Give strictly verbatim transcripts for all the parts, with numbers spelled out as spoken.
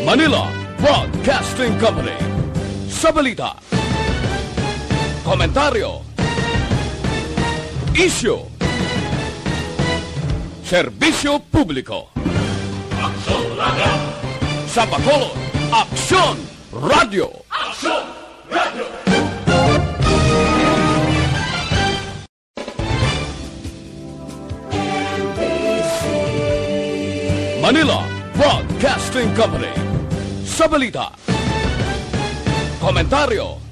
Manila Broadcasting Company. Sa balita, komentaryo, isyu, serbisyo publiko. Aksyon Radio! Sa Bacolod, Aksyon Radio! Aksyon Radio! Manila Broadcasting Company. Sa balita, komentaryo,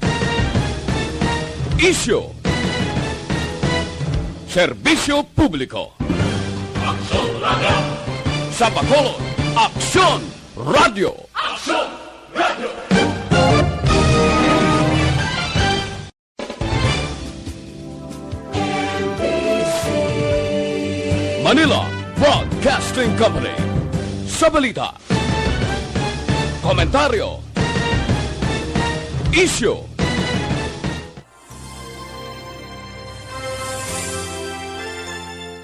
isyu, serbisyo publiko. Aksyon Radio! Sa Bacolod, Aksyon Radio! Aksyon Radio! Manila Broadcasting Company. Sa balita, komentaryo, isyu.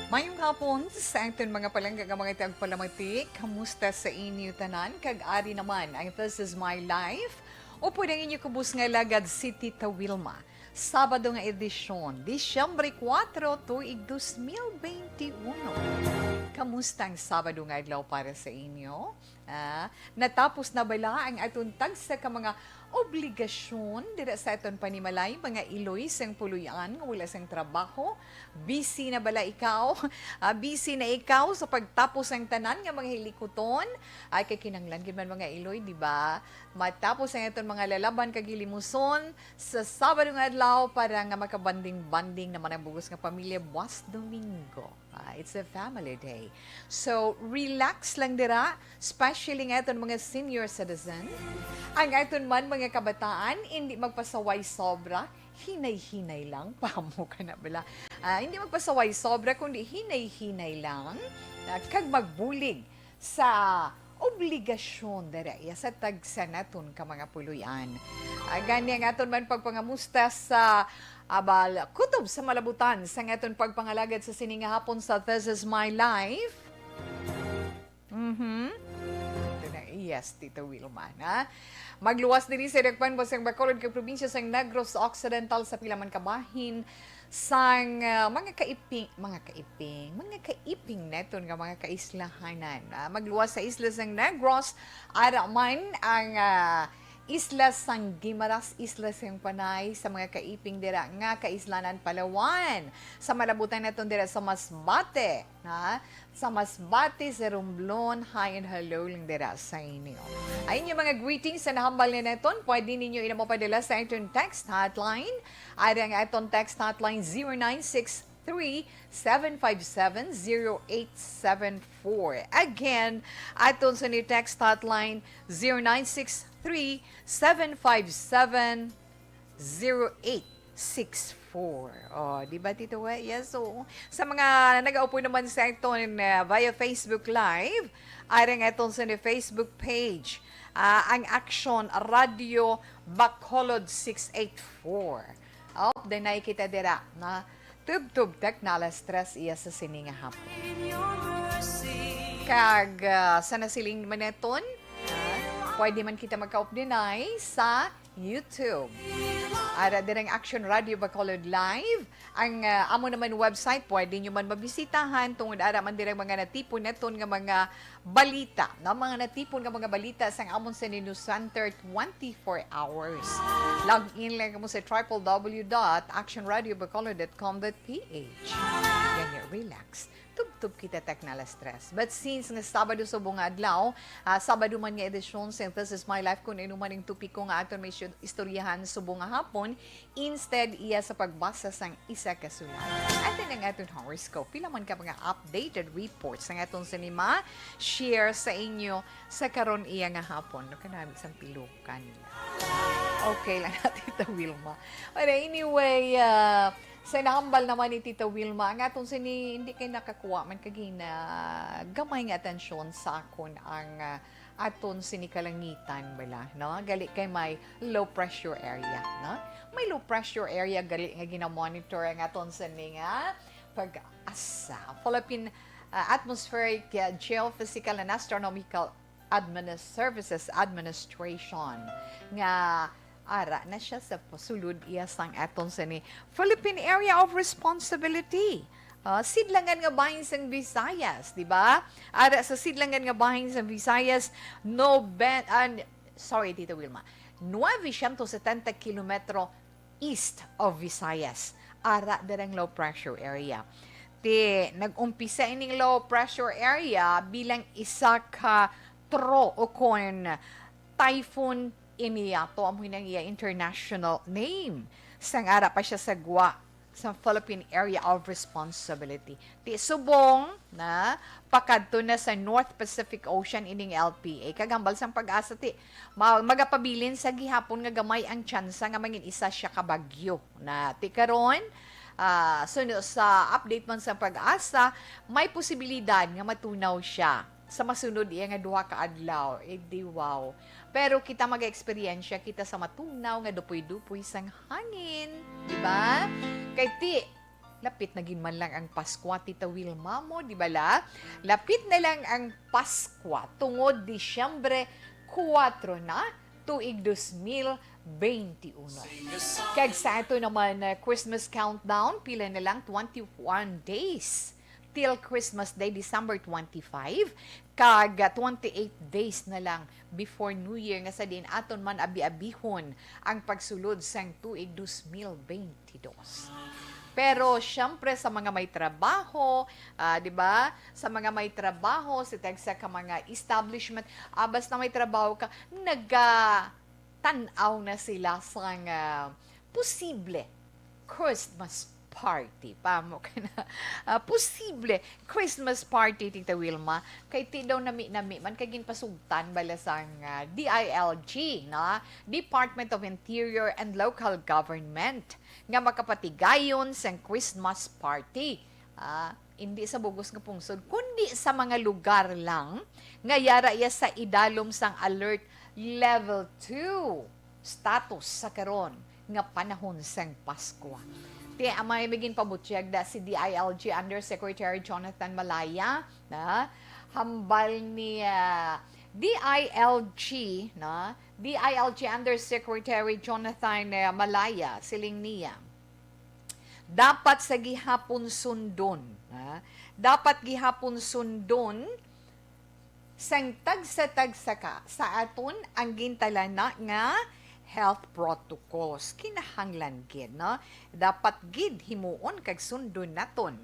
Mayong hapon sa aton mga palangga nga mga tagpalamati. Kamusta sa inyo tanan? Kag ari naman ang This Is My Life. Upod ang inyo kubos nga alagad, si Tita Wilma. Sabado nga edisyon, Disyembre kuwatro, tuig dos mil benti uno. Kamusta ang Sabado nga adlaw para sa inyo? Ah, natapos na bala ang aton tagsa ka mga obligasyon dira sa aton panimalay, mga iloy sang puloy-an nga wala sang trabaho? Busy na bala ikaw? Ah, busy na ikaw sa pagtapos sang tanan nga mga hilikuton? Ay, kay kinahanglan gid man, mga iloy, di ba? Matapos ang aton mga lalaban kag hilimuson, sa Sabado nga adlaw para nga makabanding-banding naman ang bug-os nga pamilya buwas Domingo. Ah, it's a family day. So, relax lang dira, especially nga aton mga senior citizen. Ang aton man mga kabataan, hindi magpasaway sobra, hinay-hinay lang, pamo ka na bala. Ah, hindi magpasaway sobra, kundi hinay-hinay lang, ah, kag magbulig sa obligasyon dira iya sa tagsa naton ka mga puloy-an. Ah, gani ang aton man pagpangamusta sa abal kutob sa malabutan sang aton pagpangalagad sa sini nga hapon sa This Is My Life. Mhm. Ito na, yes, Tita Wilma, na magluwas diri sa dakpan sang Bacolod kag probinsya sang Negros Occidental sa pila man ka bahin sang, ah, mga kaiping, mga kaiping, mga kaiping naton nga mga kaislahanan. Ah, magluwas sa isla sang Negros, ara man ang, ah, isla sang Guimaras, isla sang Panay, sa mga kaiping dira nga kaislanan Palawan. Sa malabutan naton dira sa Masbate, ha? Sa Masbate, sa Romblon, hi and hello lang dira sa inyo. Ay, inyo mga greetings sa nahambal na naton, pwede ninyo ina mapadala sa aton text hotline. Ari ang aton text hotline, zero nine six three, seven five seven, zero eight seven four. Again, aton sa ni text hotline, zero nine six three, seven five seven, zero eight six four. Oh, di ba, Tito We? Yes, so, sa mga nag-aupo naman sa aton, uh, via Facebook Live, ari ang aton sa ni Facebook page, ah, ang Action Radio Bacolod six eight four. Oh, denay kita dira, na tubtob tak na alas tres iya sa sini nga hapon. Kag, ah, sa nasiling man naton, ah, pwede man kita magkaupdinay sa YouTube. Ara dirang Action Radio Bacolod Live. Ang, ah, amo naman website, pwede nyo man mabisitahan tungod ara man dirang mga natipon naton nga mga balita, no? Mga natipon nga mga balita sang amon sa News Center twenty-four hours. Log in lang mo sa triple W dot action radio bacolod dot com dot P H. Yan, relax. Tubtob kita tak na alas tres. But since nga Sabado subong nga adlaw, ah, Sabado man nga edisyon sa This Is My Life, kung ano man ang topiko nga aton may isyu-, istoryahan subong nga hapon, instead iya sa pagbasa sang isa ka sulat. Ato na nga aton horoscope. Pila man ka mga updated reports ang aton sa nima share sa inyo sa karon iya nga hapon. No, kanami sang pilukan. Okay lang na, Tita Wilma. But anyway, ah, sa nahambal naman ni Tita Wilma, ang aton sini, hindi kay nakakuha man kagina gamay nga atensyon sa akon ang, ah, aton sini kalangitan bala, no? Gali kay may low pressure area, no? May low pressure area gali nga ginamonitor ang aton sini nga pag-asa. Philippine, ah, Atmospheric, ah, Geophysical and Astronomical Adminis-, Services Administration nga ara na siya sa pasulod iya sang aton sini Philippine Area of Responsibility. Ah, sidlangan nga bahin sang Visayas, di ba? Ara sa sidlangan nga bahin sang Visayas, no ben, ah, sorry, Tita Wilma, nueve ciento setenta kilometro east of Visayas. Ara dirang low pressure area. Ti, nag-umpisa ining low pressure area bilang isa ka tro o kon Typhoon Inayato, amo nang iya international name. Sang ara pa siya sa gwa sa Philippine Area of Responsibility. Ti subong na pakadto na sa North Pacific Ocean ining L P A. Kag hambal sang PAGASA, ti ma-, magapabilin sa gihapon nga gamay ang tsansa nga mangin isa siya ka bagyo. Na ti karon, ah, suno sa update man sa PAGASA, may posibilidad nga matunaw siya sa masunod iya nga duha ka adlaw. Eh, di wow. Pero kita mag-eksperyensya kita sa matunaw nga dupoy-dupoy sang hangin, di ba? Kay ti, lapit na gid man lang ang Paskwa, Tita Wilma, mo, di ba la? Lapit na lang ang Paskwa, tungod Disyembre kuwatro na, tuig dos mil benti uno. Kag sa ato naman, uh, Christmas countdown, pila na lang, twenty-one days till Christmas Day, December twenty-five, kag, uh, twenty-eight days na lang before New Year, nga sa diin aton man abi-abihon ang pagsulod sang tuig dos mil benti dos. Pero, siyempre, sa mga may trabaho, ah, di ba? Sa mga may trabaho, sa tagsa ka mga establishment, ah, basta may trabaho ka, nagatan-aw na sila sang, ah, posible Christmas party. Pamo ka na. Ah, posible Christmas party, Tita Wilma. Kay ti daw nami-nami man, kay ginpasugtan bala sang, ah, D I L G, na Department of Interior and Local Government, nga makapatigayon sang Christmas party. Ah, hindi sa bug-os nga pungsod, kundi sa mga lugar lang nga yara iya sa idalom sang Alert Level two status sa karon nga panahon sang Paskwa. Ti amay may ginpabutyag da si D I L G Undersecretary Jonathan Malaya, na hambal ni, ah, D I L G, na D I L G Undersecretary Jonathan, eh, Malaya, siling niya, dapat sa gihapon sundon, ha? Dapat gihapon sundon sang tagsa-tagsa ka sa aton ang gintalana nga health protocols. Kinahanglan gid, no? Dapat gid himuon kag sundon naton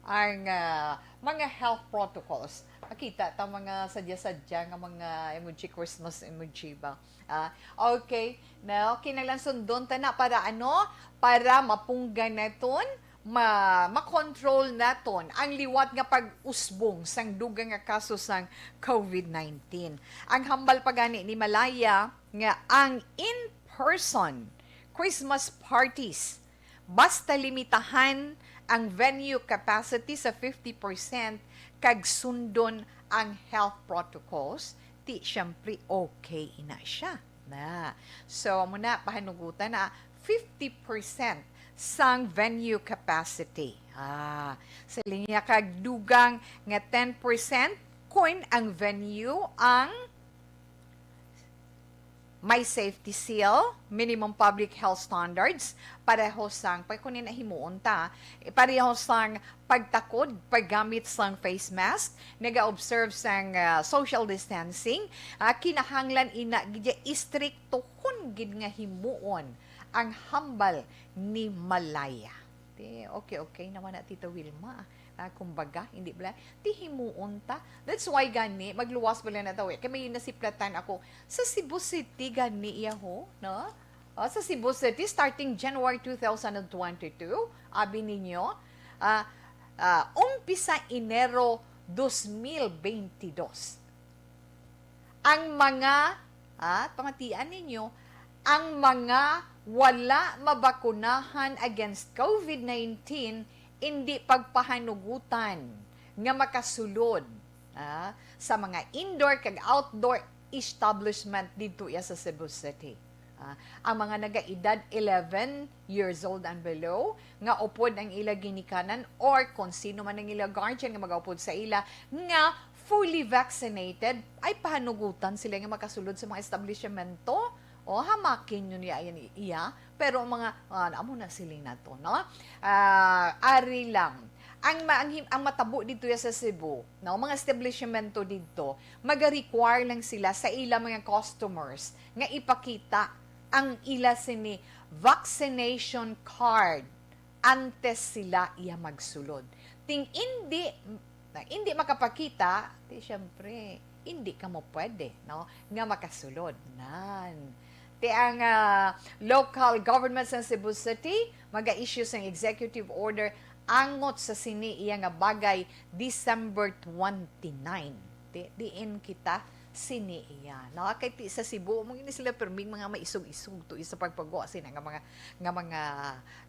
ang, ah, mga health protocols. Makita ta mga sadya-sadya nga mga emoji, Christmas emoji ba? Ah, okay. Now, kinahanglan sundon ta na para ano? Para mapunggan naton, ma-, ma-control naton ang liwat nga pag-usbong sang dugang nga kaso sang COVID nineteen. Ang hambal pa gani ni Malaya nga ang in-person Christmas parties, basta limitahan ang venue capacity sa fifty percent kag sundon ang health protocols, ti, siyempre, okay na siya. Na. So, amo na, pahanugutan na, fifty percent sang venue capacity. Ah, sa linya kag dugang nga ten percent, kun ang venue ang may safety seal, minimum public health standards, pareho sang, pa-, kunin na himuon ta, pareho sang pagtakod, paggamit sang face mask, naga-observe sang, ah, social distancing, ah, kinahanglan ina gid istriktohon gid nga himuon ang hambal ni Malaya. Ti, okay, okay naman na, Tita Wilma. Ah, kumbaga, hindi bala, ti himuon ta. That's why gani, magluwas bala na tawi. Kay may nasiplatan ako, sa Cebu City gani, iya ho, no? Ah, sa Cebu City, starting January two thousand twenty-two, abi ninyo, ah, ah, umpisa Enero dos mil benti dos. Ang mga, ah, pamatian ninyo, ang mga wala mabakunahan against COVID nineteen, indi pagpahanugutan nga makasulod, ah, sa mga indoor kag outdoor establishment didto iya sa Cebu City. Ah, ang mga nagaedad eleven years old and below, nga upod ang ila ginikanan, or kon sino man ang ila guardian nga magaupod sa ila, nga fully vaccinated, ay pahanugutan sila nga makasulod sa mga establishmento. O, hamakin yun niya, yan iya. Pero ang mga, ah, amo na siling nato, no? Ah, ari lang. Ang, ma- ang, him- ang matabo dito ya sa Cebu, no? Mga establishmento dito, maga-require lang sila sa ila mga customers nga ipakita ang ila sini vaccination card antes sila iya magsulod. Ting indi, na indi makapakita, ti siyempre, indi ka mo pwede, no, nga makasulod. Nan. Ti ang, ah, local government sa Cebu City, maga-issue sang executive order angot sa sini iya nga bagay December twenty-nine. Ti, diin kita sini iya. No? Kay ti sa Cebu, mo gini sila perming mga maisog-isog to sa pagpagawa sina nga mga, nga mga,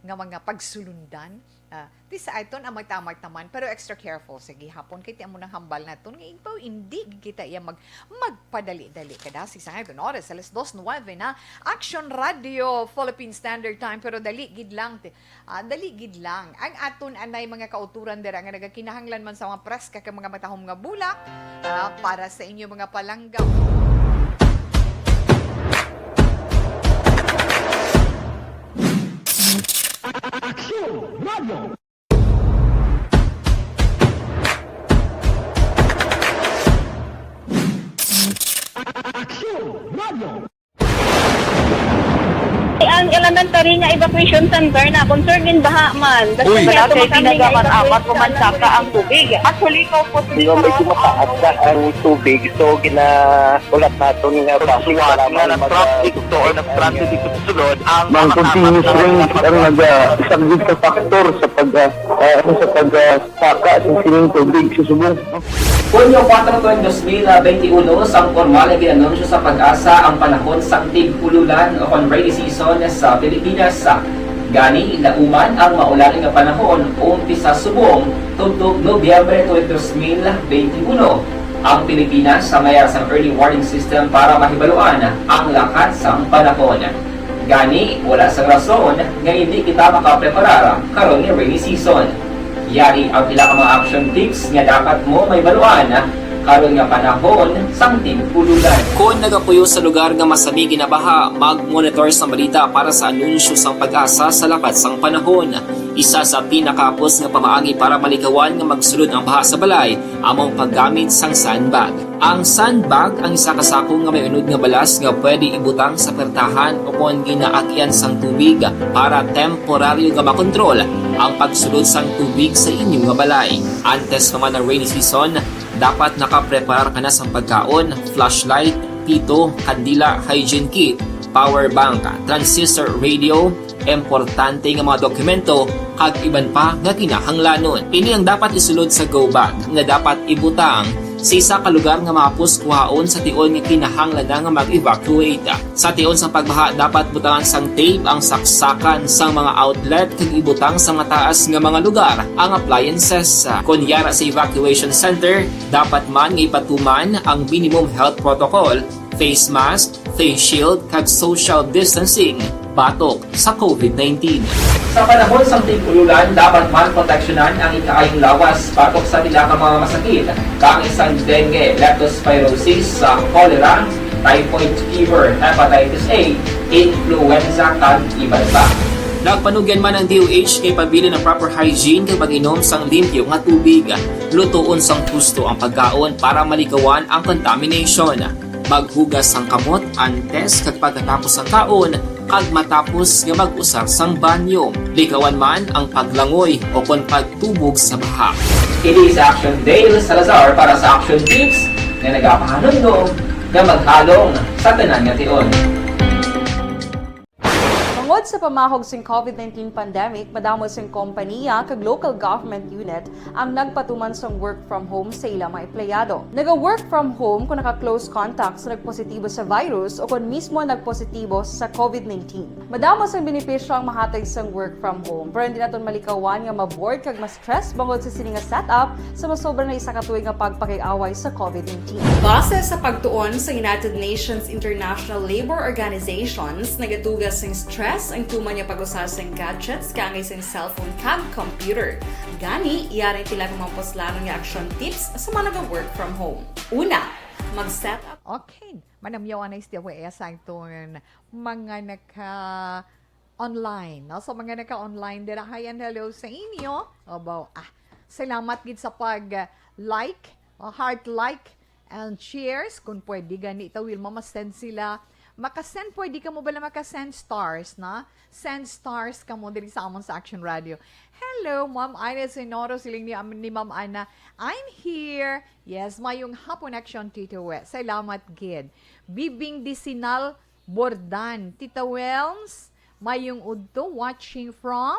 nga mga pagsulundan. Ah, ti sa aton, amay-tamay taman, pero extra careful sa gihapon. Kay ti amo nang hambal naton, nga impaw, hindi gid kita iya mag, magpadali-dali. Kadasig sa ngayon, oras, alas dos nuwebe na. Action Radio, Philippine Standard Time, pero dali gid lang. Ti, ah, dali gid lang. Ang aton anay mga kauturan dira nga nagakinahanglan man sa mga preska kag mga matahom nga bulak, ah, para sa inyo mga palangga. Action Radio! Action Radio! Ang elementary nga evacuation center na concerned din baha man. Uy, Kasi dati kami nga tinaga man evacuation apat o man center. Saka ang tubig. Actually, ikaw po, di ba, may tumataas na ang tubig, so ginahulat naton nga bakit suwat nga na traffic to or na traffic dito sa sulod ang mga continuous rain ang nag-, ah, isang big factor sa pag, ah, ah, ano, sa pag, ah, saka sa sining tubig sa subong. Hunyo kuwatro tuig dos mil benti uno, sang pormal nga gin-anunsyo sa PAGASA ang panahon sang tig-ululan o kon rainy season sa Pilipinas. Gani, nauman ang maulan nga panahon umpisa subong tubtob Nobyembre tuig dos mil benti uno. Ang Pilipinas sa mayar sang early warning system para mahibaluan ang lakat sang panahon. Gani, wala sang rason nga indi kita makapreparar karon nga rainy season. Yari ang pila ka mga action tips nga dapat mo mahibaluan karon nga panahon sang tig-ululan. Kon nagapuyo sa lugar nga masami ginabaha, mag-monitor sang balita para sa anunsyo sang PAGASA sa lakat sang panahon. Isa sa pinakahapos nga pamaagi para malikawan nga magsulod ang baha sa balay amo ang paggamit sang sandbag. Ang sandbag ang isa ka sako nga may unod nga balas nga pwede ibutang sa pertahan o kon ginaagian sang tubig para temporaryo nga makontrol ang pagsulod sang tubig sa inyo nga balay. Antes pa man ang rainy season, dapat nakapreparar ka na sang pagkaon, flashlight, pito, kandila, hygiene kit, power bank, transistor radio, importante nga mga dokumento, kag iban pa nga kinahanglanon. Ini ang dapat isulod sa go bag nga dapat ibutang sa isa ka lugar nga mahapos kuhaon sa tion nga kinahanglan na nga mag-evacuate. Sa tion sang pagbaha, dapat butangan sang tape ang saksakan sang mga outlet kag ibutang sa mataas nga mga lugar ang appliances. Kon yara sa evacuation center, dapat man nga ipatuman ang minimum health protocol, face mask, face shield, kag social distancing batok sa COVID nineteen. Sa panahon sang tig-ululan, dapat man proteksyonan ang ikaayong lawas batok sa pila ka mga masakit, kaangay sang dengue, leptospirosis, sa cholera, typhoid fever, hepatitis A, influenza, kag iban pa. Nagpanugyan man ang D O H kay pabilin ang proper hygiene kag pag-inom sang limpyo nga tubig. Lutoon sang husto ang pagkaon para malikawan ang contamination. Maghugas sang kamot antes kag pagkatapos sang kaon, kag matapos nga mag-usar sang banyo. Likawan man ang paglangoy o kon pagtubog sa baha. Ini si Action Dale Salazar para sa Action Tips nga nagapahanumdom nga maghalong sa tanan nga tion. Tungod sa pamahog sing COVID nineteen pandemic, madamo sing kompanya kag local government unit ang nagpatuman sang work from home sa ila mga empleyado. Naga-work from home kung naka-close contact sa nagpositibo sa virus o kung mismo nagpositibo sa COVID nineteen. Madamo sang benepisyo ang mahatag sang work from home, pero hindi naton malikawan nga ma-bored kag ma-stress bangod sa sini nga setup sa masobra na isa ka tuig nga pagpakig-away sa COVID nineteen. Base sa pagtuon sa United Nations International Labour Organizations, nagaduga sing stress Ang tuman nga pag-usar sang gadgets kaangay sang cellphone kag computer. Gani, yari ti lang mga puslanon nga action tips sa mga naga-work from home. Una, mag-set up. Okay, manamyaw anay sa D W S ang tuon mga naka-online, no? So, mga naka-online dira, hi and hello sa inyo. Obaw, ah, salamat gid sa pag, ah, like, ah, heart like, and shares. Kung pwede gani, ta Wilma, ma-send sila. Maka-send, pwede ka mo bala maka-send stars, na? Send stars ka mo diri sa amon sa Action Radio. Hello, Ma'am Ina Senoro, siling ni, ni Ma'am Ana. I'm here. Yes, mayong hapon, Action Tito We. Salamat gid. Bibing Disinal Bordan. Tita Welms, mayong udto, watching from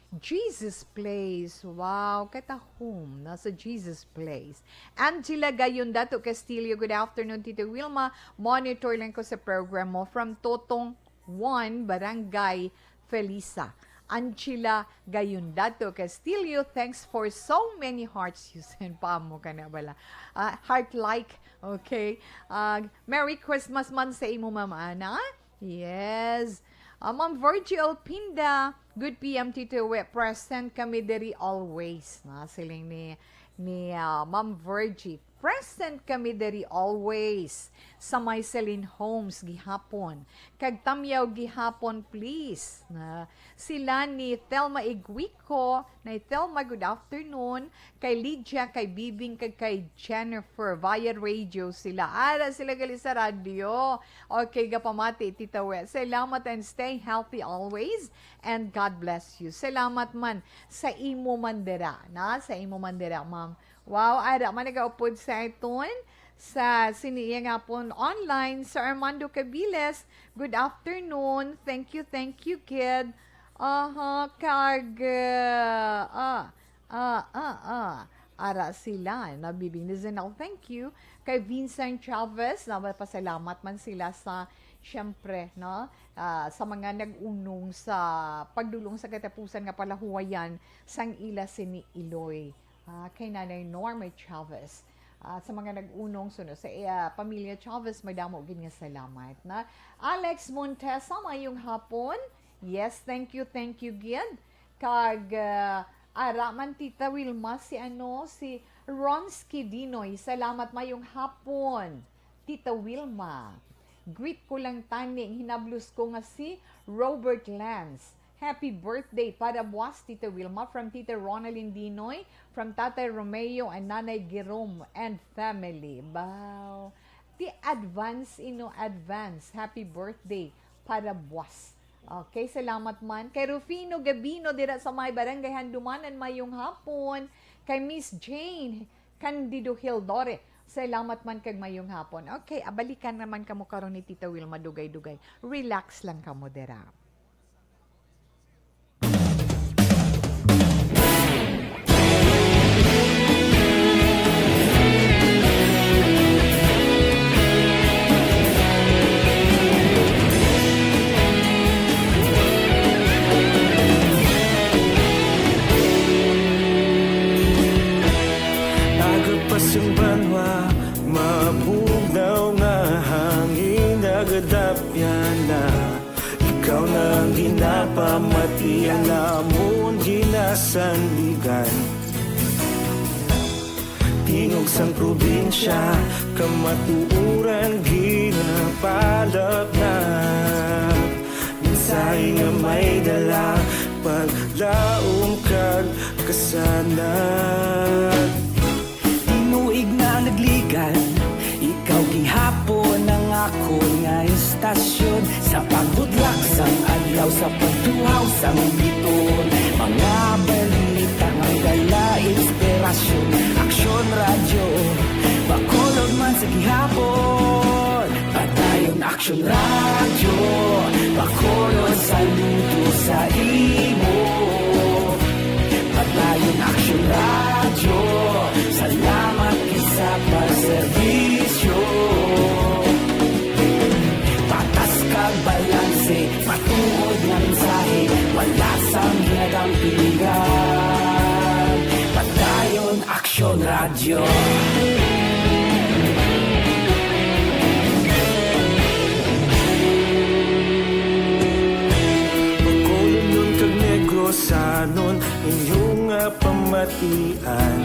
Jesus Place. Wow, katahom, nasa Jesus Place. Angela Gayon Dato Castillo, good afternoon, Tita Wilma. Monitor lang ko sa program mo from Totong Juan, Barangay Felisa. Angela Gayon Dato Castillo, thanks for so many hearts you sent. Paamo ka na bala. Ah, heart like, okay. Ah, Merry Christmas man sa imo, Ma'am Ana. Yes. Ah, Ma'am Virgie Pinda, good P M, Tito We, present kami diri always, na siling ni, ni, ah, Ma'am Virgie. Present kami diri always sa may Celine Homes gihapon. Kag tamyaw gihapon, please. Na sila ni Thelma Iguico, na Thelma, good afternoon. Kay Lydia, kay Bibing, kag kay Jennifer, via radio sila. Ara sila gali sa radyo. Okay, gapamati, Tita We. Salamat and stay healthy always. And God bless you. Salamat man sa imo man dira, na? Sa imo man dira, ma'am. Wow, ara man nagaupod sa iton. Sa sini iya nga pon online, Sir Armando Cabiles. Good afternoon. Thank you, thank you, kid. Aha, kag, ah, ah, ah, ah. Ara sila, nabibing ni Zenel. Thank you. Kay Vincent Chavez, nagapasalamat man sila sa, siyempre, no? Ah, sa mga nag-unong sa pagdulong sa katapusan nga palahuwayan sang ila sini Iloy. Ah, kay Nanay Norma Chavez. Ah, sa mga nag-unong suno sa iya, pamilya Chavez, madamo gid nga salamat, na. Alex Montesa, mayong hapon. Yes, thank you, thank you gid. Kag, ah, ara man, Tita Wilma, si ano, si Ronsky Dinoy. Salamat, mayong hapon, Tita Wilma. Greet ko lang tani ang hinablos ko nga si Robert Lance. Happy birthday para buwas, Tita Wilma, from Tita Ronaldine Dinoy, from Tatay Romeo and Nanay Girom and family. Baw. Ti advance, ino advance. Happy birthday para buwas. Okay, salamat man. Kay Rufino Gabino dira sa may Barangay Handumanan, mayong hapon. Kay Miss Jane Candido Hildore, salamat man kag mayong hapon. Okay, abalikan naman kamo karon ni Tita Wilma, dugay-dugay. Relax lang kamo dira. Agod pa sing banwa, mabugnaw nga hangin, nagadapyan na. Ikaw na ang ginapamati, ang amon ginasandigan. Tingog sang probinsya, kamatuoran ginapalapnap. Mensahe nga may dala, paglaom kag kasanag. Tinuig na nagligan, ikaw gihapon ang akon nga istasyon. Sa pagbudlak sang adlaw, sa pagtuhaw sang biton, mga balita nga dala inspirasyon. Aksyon Radyo, Bacolod man sa gihapon. Padayon Aksyon Radyo, Bacolod, saludo sa imo. Padayon Aksyon Radyo, salamat gid sa pagserbisyo. Patas kag balanse, matuod nga mensahe, wala sang ginadampigan. Padayon Aksyon Radyo. Ian.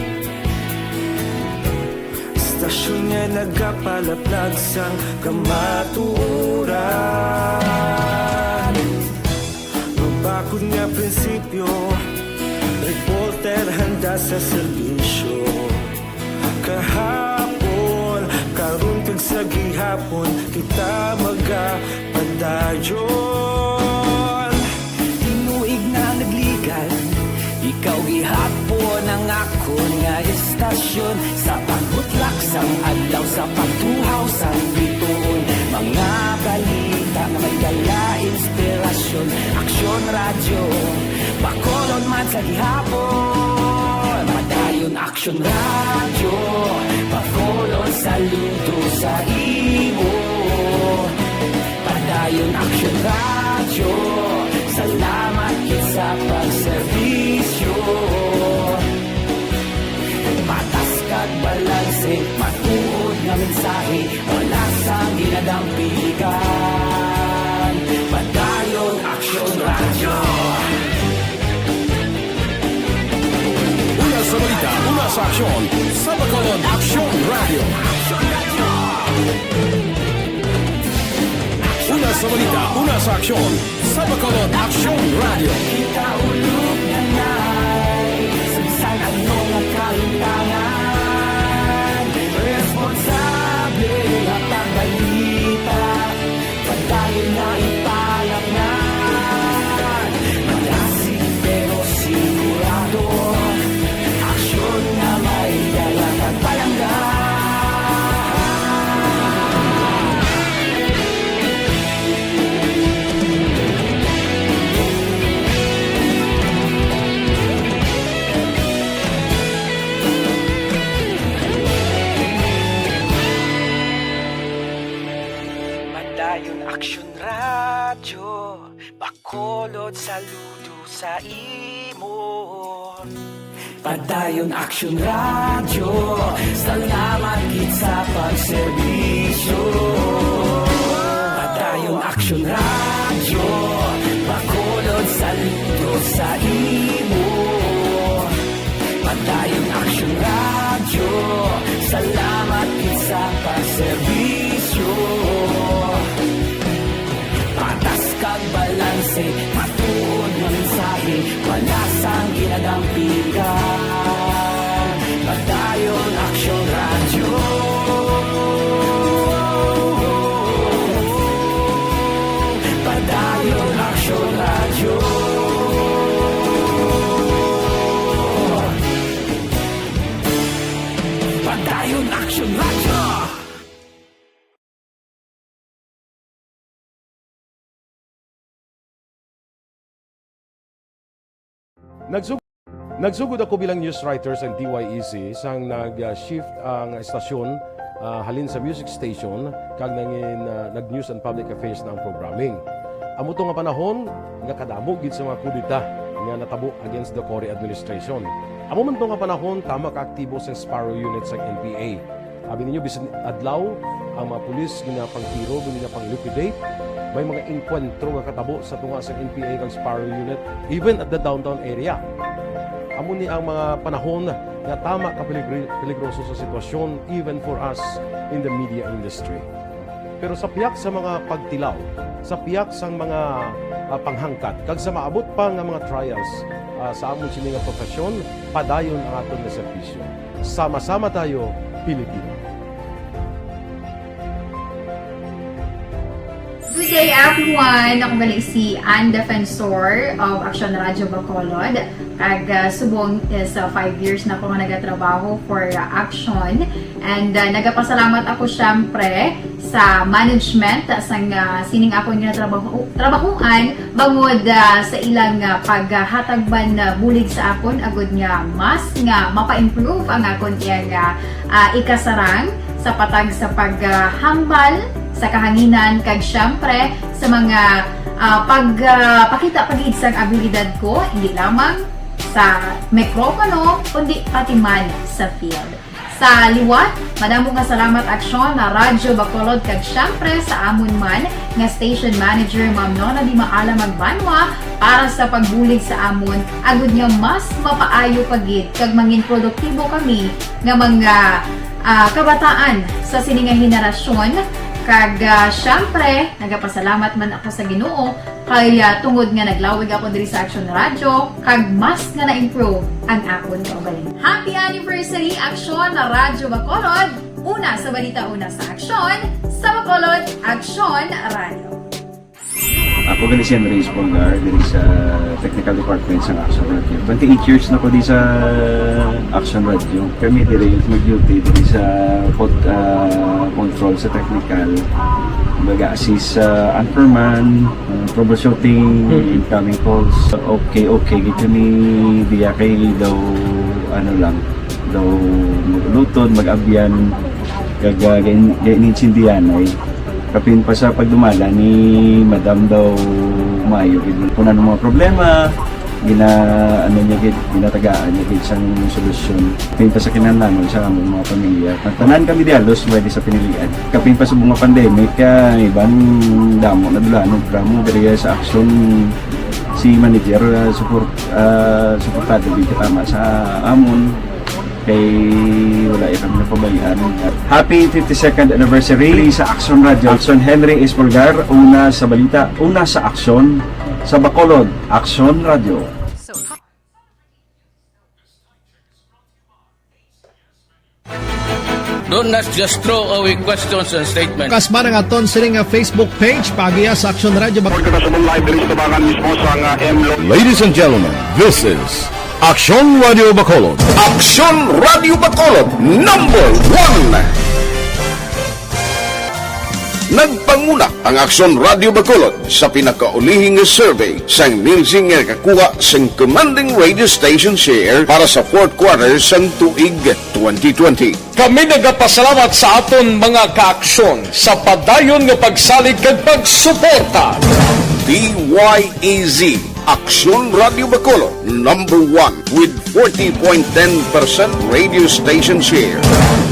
Istasyon nga nagapalaplag sang kamatuoran. Mabakod nga prinsipyo, reporter handa sa serbisyo. Kahapon, karon kag sa gihapon, kita magapadayon. Tinuig na nagligan, ikaw gihapon ang akon nga istasyon. Sa pagbutlak sang adlaw, sa pagtuhaw sang bituon, mga balita nga may dala inspirasyon. Aksyon Radyo, Bacolod man sa gihapon. Padayon Aksyon Radyo, Bacolod, saludo sa imo. Padayon Aksyon Radyo, salamat gid sa pagserbisyo. Patas kag balanse, matuod nga mensahe, wala sang ginadampigan. Padayon Aksyon Radyo. Una sa balita, una sa aksyon, sa Bacolod Aksyon Radyo. Una sa balita, una sa aksyon, sa Bacolod Aksyon Radyo. Kita ulog na nay, sa bisan ano nga kalimtangan, responsable nga pagbalita, padayon na ipalatngan. Malasig pero sigurado, aksyon nga may dala kag palangga. Padayon Aksyon Radyo, Bacolod, saludo sa imo. Padayon Aksyon Radyo, salamat gid sa pagserbisyo. Padayon Aksyon Radyo, Bacolod, saludo sa imo. Padayon Aksyon Radyo, salamat gid sa pagserbisyo. Patas kag balanse, matuod nga mensahe, wala sang ginadampigan. Padayon Aksyon Radyo. Padayon Aksyon Radyo. Padayon Aksyon Radyo. Nagsug-, nagsugod ako bilang news writer sa D Y E C sang nag-shift ang estasyon, ah, halin sa music station kag nangin, ah, nag-news and public affairs na ang programming. Amo to nga panahon nga kadamo gid sa mga kudeta nga natabo against the Cory administration. Amo man to nga panahon, tama ka aktibo sa Sparrow Unit sang N P A. Abi ninyo, bisan adlaw, ang mga pulis ginapangtiro, ginapang-liquidate. May mga engkwentro nga katabo sa tunga sa N P A kag Sparrow Unit, even at the downtown area. Amo ni ang mga panahon nga tama ka peligri-, peligroso sa sitwasyon, even for us in the media industry. Pero sa pihak sa mga pagtilaw, sa pihak sang mga, ah, panghangkat, kag sa maabot pa nga mga trials, ah, sa amon sini nga profesyon, padayon ang aton nga serbisyo. Sama-sama tayo, Pilipino. Good day, everyone! Ako gali si Ann Defensor of Aksyon Radyo Bacolod. Kag, ah, subong is, ah, five years na ko nga nagatrabaho for, ah, Aksyon. And, ah, nagapasalamat ako, syempre, sa management, ah, sang, ah, sining akon nga trabaho, trabahoan, bangod, ah, sa ilang, ah, paghatag man, ah, bulig sa akon, agud nga mas nga mapa-improve ang akon iyang, ah, ah, ikasarang sa patag sa paghambal sa kahanginan, kag syempre sa mga, ah, pag, ah, pakita pa gid sang abilidad ko, hindi lamang sa mikropono, kundi pati man sa field. Sa liwat, madamo nga salamat, Aksyon na Radyo Bacolod, kag syempre sa amon man nga station manager, Ma'am Nona Di Maala Magbanwa, para sa pagbulig sa amon, agud nga mas mapaayo pa gid kag mangin produktibo kami nga mga, ah, kabataan sa sini nga henerasyon. Kag, ah, syempre, nagapasalamat man ako sa Ginoo kay, ah, tungod nga naglawig ako diri sa Action Radio, kag mas nga na-improve ang akon kaugalingon. Happy anniversary, Aksyon na Radyo Bacolod! Una sa balita, una sa aksyon, sa Bacolod, Aksyon Radio. Ako gani si Henry Espolgar, diri sa Technical Department sa Action Radio. Twenty-eight years na ko di sa Action Radio. Kami diri mag-duty diri sa pod-, ah, control sa technical. Baga assist sa anchorman, ah, troubleshooting, Mm. incoming calls. Okay, okay. Gito ni diya kay daw, ano lang, daw magluton, mag-abyan, kag, ah, gain-, gainintindihan ay. Kapin pa sa pagdumala ni Madam daw maayo gid. Kung ano mga problema, gina-, ano niya gid, ginatagaan niya gid sang solusyon. Kapin pa sa kinahanglanon sa among mga pamilya. Tanan kami di halos pwede sa pinilian. Kapin pa sa mga pandemic, ah, iban damo na dulanon, pero mo diri sa aksyon si manager, ah, support, ah, suportado gid katama sa amon. Kay wala iya kami napabayaan. Happy fifty-second anniversary sa Action Radio. Action Henry Espolgar, una sa balita, una sa aksyon, sa Bacolod, Action Radio. Don't not just throw away questions and statements. Kasba na nga ton sini nga Facebook page, paagiya sa Action Radio Bac- Report kita sa live diri sa Tabangan mismo sa nga M Lo- Ladies and gentlemen, this is Action Radio Bacolod. Action Radio Bacolod, number one. Nagpanguna ang Action Radio Bacolod sa pinakaulihi nga survey sang Nielsen nga nakakuha sang commanding radio station share para sa fourth quarter sang tuig twenty twenty. Kami nagapasalamat sa aton mga kaaksyon sa padayon nga pagsalig kag pagsuporta. D Y E Z, Aksyon Radio Bacolod, number one with forty point ten percent radio station share.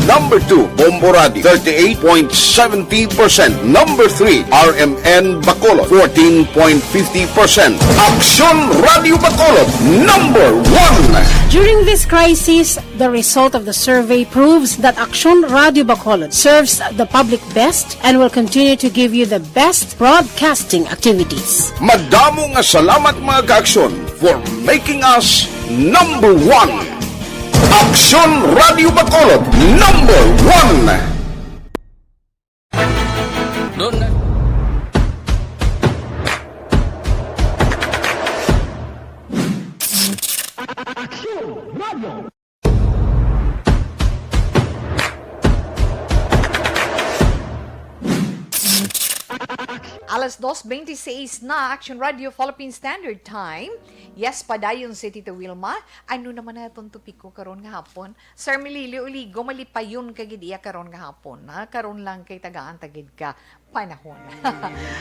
Number two, Bombo Radio, thirty-eight point seventy percent. Number three, R M N Bacolod, fourteen point fifty percent. Aksyon Radio Bacolod, number one. During this crisis, the result of the survey proves that Aksyon Radio Bacolod serves the public best and will continue to give you the best broadcasting activities. Madamo nga salamat, mga kaaksyon, for making us number one. Aksyon Radio Bacolod, number one. Doon na. Aksyon Radio. Alas dos bente seis na, Action Radio Philippine Standard Time. Yes, padayon si Tita Wilma. Ano naman na itong topiko karon nga hapon? Sir Melilio Uligo, malipayon ka gid iya karon nga hapon, ha? Karon lang kay tagaan ta gid ka panahon.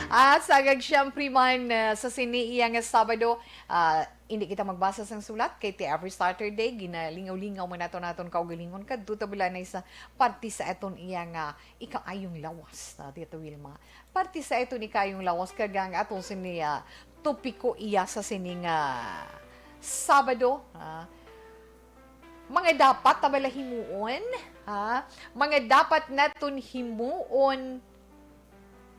At sagad, siyempre man, ah, sa sini iya nga Sabado, ah, hindi kita magbasa sang sulat kay ti every Saturday, ginalingaw-lingaw man nato naton kaugalingon kadto ta bala na sa parte sa aton iya nga ikaayong lawas, na, Tita Wilma. Parte sa aton ikaayong lawas, kag ang aton sini, ah, topiko iya sa sini nga Sabado, ah, mga dapat ta bala himuon, ha? Mga dapat naton himuon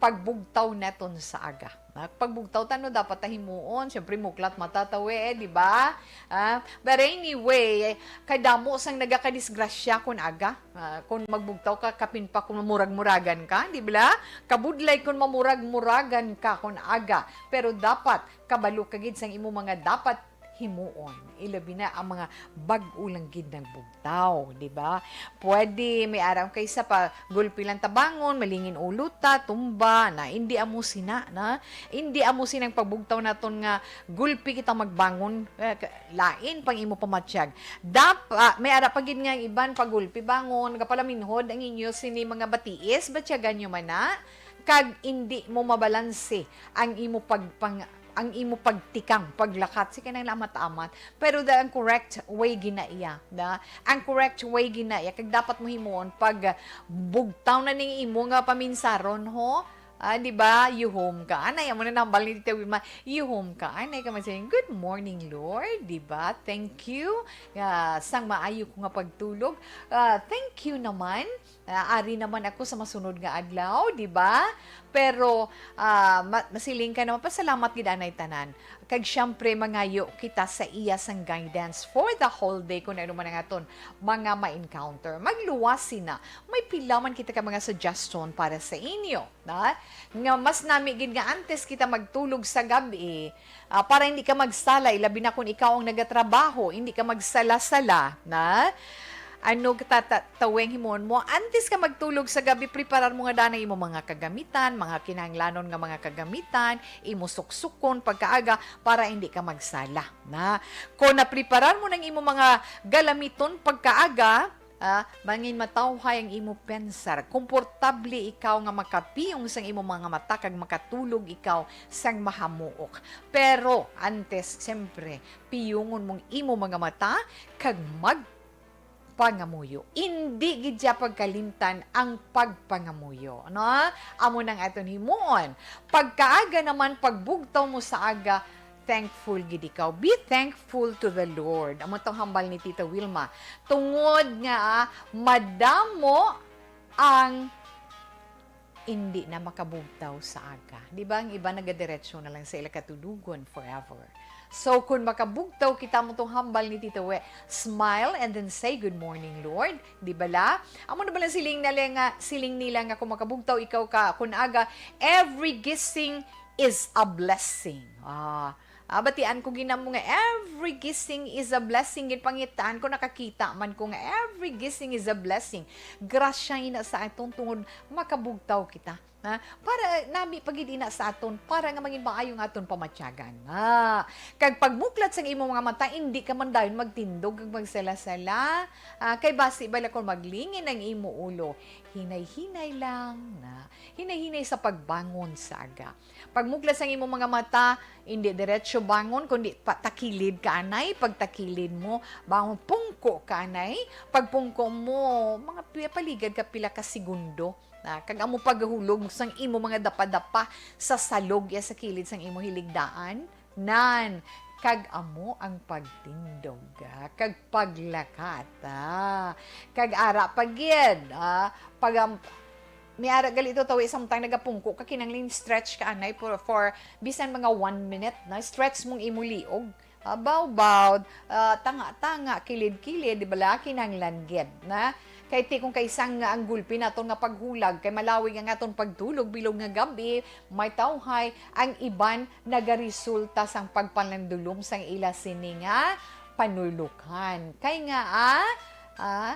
pagbugtaw naton sa aga. Ha? Pagbugtaw ta, no, dapat ta himuon. Siyempre, muklat mata ta, we, di ba? Ah, but anyway, kadamo sang nagakadisgrasya kun aga. Ah, kun magbugtaw ka, kapin pa kun mamurag-muragan ka, di ba? Kabudlay kun mamurag-muragan ka kun aga. Pero dapat kabalo ka gid sang imo mga dapat himuon. Ilabi na ang mga bag-o lang gid nagbugtaw, di ba? Pwede may araw kay sa pa gulpi lang tabangon, malingin ulo ta, tumba, na hindi amo sina, na hindi amo sinang pagbugtaw naton nga gulpi kita magbangon, eh, ka-, lain pang imo pamatyag. Dap-, ah, may ara pa gid nga iban pagulpi bangon, nagapalaminhod ang inyo sini mga batiis, batyagan nyo man na, kag indi mo mabalanse ang imo pagpang-, ang imo pagtikang, paglakat, sige nang amat-amat. Pero the, ang correct way gina iya, na? Ang correct way gina iya, kag dapat mo himuon pag, ah, bugtaw na ning imo nga paminsaron, ho? Ah, di ba? Yuhom ka. Anay, amo na nambal ni Tita Wilma. Yuhom ka. Anay ka man saying, "Good morning, Lord." Di ba? Thank you. Ah, sang maayo ko nga pagtulog. Ah, thank you naman. Ah, ari naman ako sa masunod nga adlaw, di ba? Pero, ah, ma-, masiling ka naman, pasalamat gid anay tanan. Kag siyempre, mangayo kita sa iya sang guidance for the whole day kung ano man ang aton mga ma-encounter. Magluwas sina. May pila man kita ka mga suggestion para sa inyo, na? Nga mas nami gid nga antes kita magtulog sa gabi, ah, para hindi ka magsala, ilabi na kung ikaw ang nagatrabaho, hindi ka magsala-sala, na? Ano ta-, ta-, taweng himuon mo? Antes ka magtulog sa gabi, preparar mo nga daan ang imo mga kagamitan, mga kinahanglanon nga mga kagamitan, imo suksukon pagkaaga para hindi ka magsala, na? Kung napreparar mo ng imo mga galamiton pagkaaga, ah, mangin matawhay ang imo pensar. Komportable ikaw nga makapiyong sang imo mga mata kag makatulog ikaw sang mahamuok. Pero antes, siyempre, piyungon mong imo mga mata kag magpangamuyo. Indi gid siya pagkalimtan ang pagpangamuyo, no? Amo nang aton himuon. Pagkaaga naman, pagbugtaw mo sa aga, thankful gid ikaw. Be thankful to the Lord. Amo tong hambal ni Tita Wilma. Tungod nga, ah, madamo ang hindi na makabugtaw sa aga. Di ba, ang iba nagadiretso na lang sa ila katulogon forever. So, kung makabugtaw kita, mo tong hambal ni Tita We, "Smile and then say, 'Good morning, Lord.'" Di bala? Amo na bala siling nila nga, siling nila nga kung makabugtaw ikaw ka, kung aga, "Every gising is a blessing." Ah, ah, batian ko ginamo nga every gising is a blessing. Ginpangitaan ko, nakakita man ko nga every gising is a blessing. Grasya ina sa aton tungod makabugtaw kita. Ha? Para nami pa gid ina sa aton, para nga mangin maayo nga aton pamatyagan. Ha? Kag pagmuklat sang imo mga mata, indi ka man dayon magtindog kag magsala-sala. Ah, kay basi bala kung maglingin ang imo ulo, hinay-hinay lang na. Hinay-hinay sa pagbangon sa aga. Pagmuklat sang imo mga mata, indi diretso bangon, kundi patakilid ka anay. Pagtakilid mo, bangon, pungko ka anay. Pagpungko mo, mga pi-, paligad ka pila ka segundo. Ah, kag amo paghulog sang imo mga dapadapa sa salog ya sa kilid sang imo hiligdaan. Nan, kag amo ang pagtindog, ah, kag paglakat, ah. Kag ara pa gid, ah, pag am-, may ara gali to, tawi, samtang nagapungko ka, kinangling stretch ka anay for, for bisan mga one minute na, stretch mong imo liog. Ah, bawbaw, ah, tanga-tanga, kilid-kilid, di bala, kinanglan gid na. Kay ti kung kaisang nga ang gulpi naton nga paghulag, kay malawig ang aton pagtulog bilog nga gab-i, may tawhay, ang iban nagaresulta sang pagpalandulom sang ila sini nga panulukan. Kay nga, ah, ah,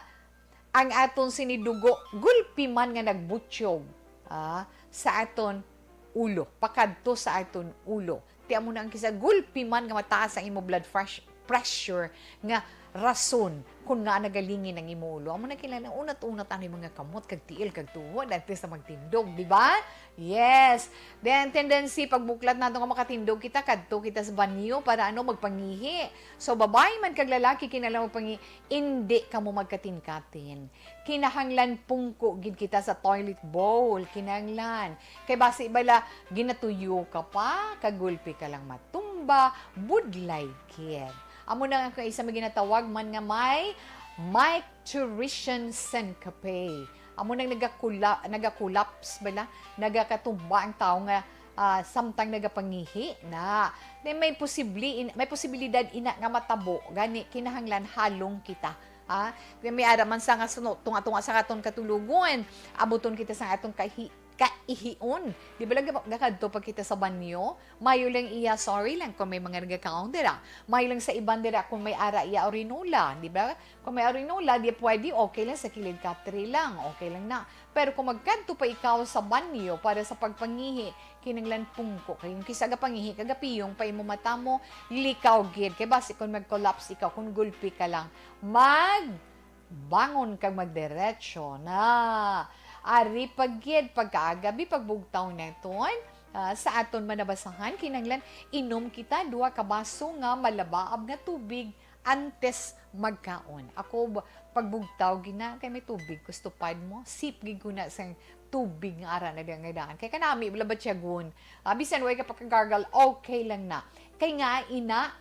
ang aton sini dugo, gulpi man nga nagbutyog, ah, sa aton ulo, pakadto sa aton ulo. Ti amo na ang kisa gulpi man nga mataas ang imo blood fresh-, pressure nga rason kung nga nagalingin ang imo ulo. Amo na kinahanglan unat-unat ang mga kamot kag tiil kag tuhod antes sa magtindog, di ba? Yes. Then, tendency, pagbuklat nato nga makatindog kita, kadto kita sa banyo para, ano, magpangihi. So, babayi man kag lalaki, kinahanglan magpangihi, indi kamo magkatin-katin. Kinahanglan pungko gid kita sa toilet bowl, kinahanglan. Kay basi bala, ginatuyo ka pa, kagulpi ka lang matumba, budlay gid. Amo na nga isa may ginatawag man nga may micturition syncope. Amo nang nagakula-, nagakulaps bala, nagakatumba ang tawo nga, ah, samtang nagapangihi na. Then may posible in-, may posibilidad ina nga matabo, gani kinahanglan halong kita. Ah, kay may ara man sa nga suno, tunga-tunga sa aton katulogon, abuton kita sa aton kahi-, kaihion. Di ba lang gakadto pa kita sa banyo? Mayo lang iya, sorry lang kung may mga nagakaon dira. Mayo lang sa iban dira kung may ara iya urinola, di ba? Kung may urinola, di pwede, okay lang sa kilid katre lang, okay lang na. Pero kung magkadto pa ikaw sa banyo para sa pagpangihi, kinahanglan pungko kay kung kisa gapangihi ka, gapiyong pa imo mata mo, likaw gid. Kay basi kung mag-collapse ikaw, kung gulpi ka lang, magbangon kag magdiretso na. Ari pa gid pagkaaga, bi pagbugtaw naton, Ah, sa aton manabasahan, kinahanglan inom kita duha ka baso nga malabaab nga tubig antes magkaon. Ako, ba-, pagbugtaw gina, kay may tubig, gusto pad mo, sip gid ko na sa tubig nga ara na nga daan. Kay kanami, wala ba tiyagon? Ah, bisan way ka pagkagargal, okay lang na. Kay nga, ina,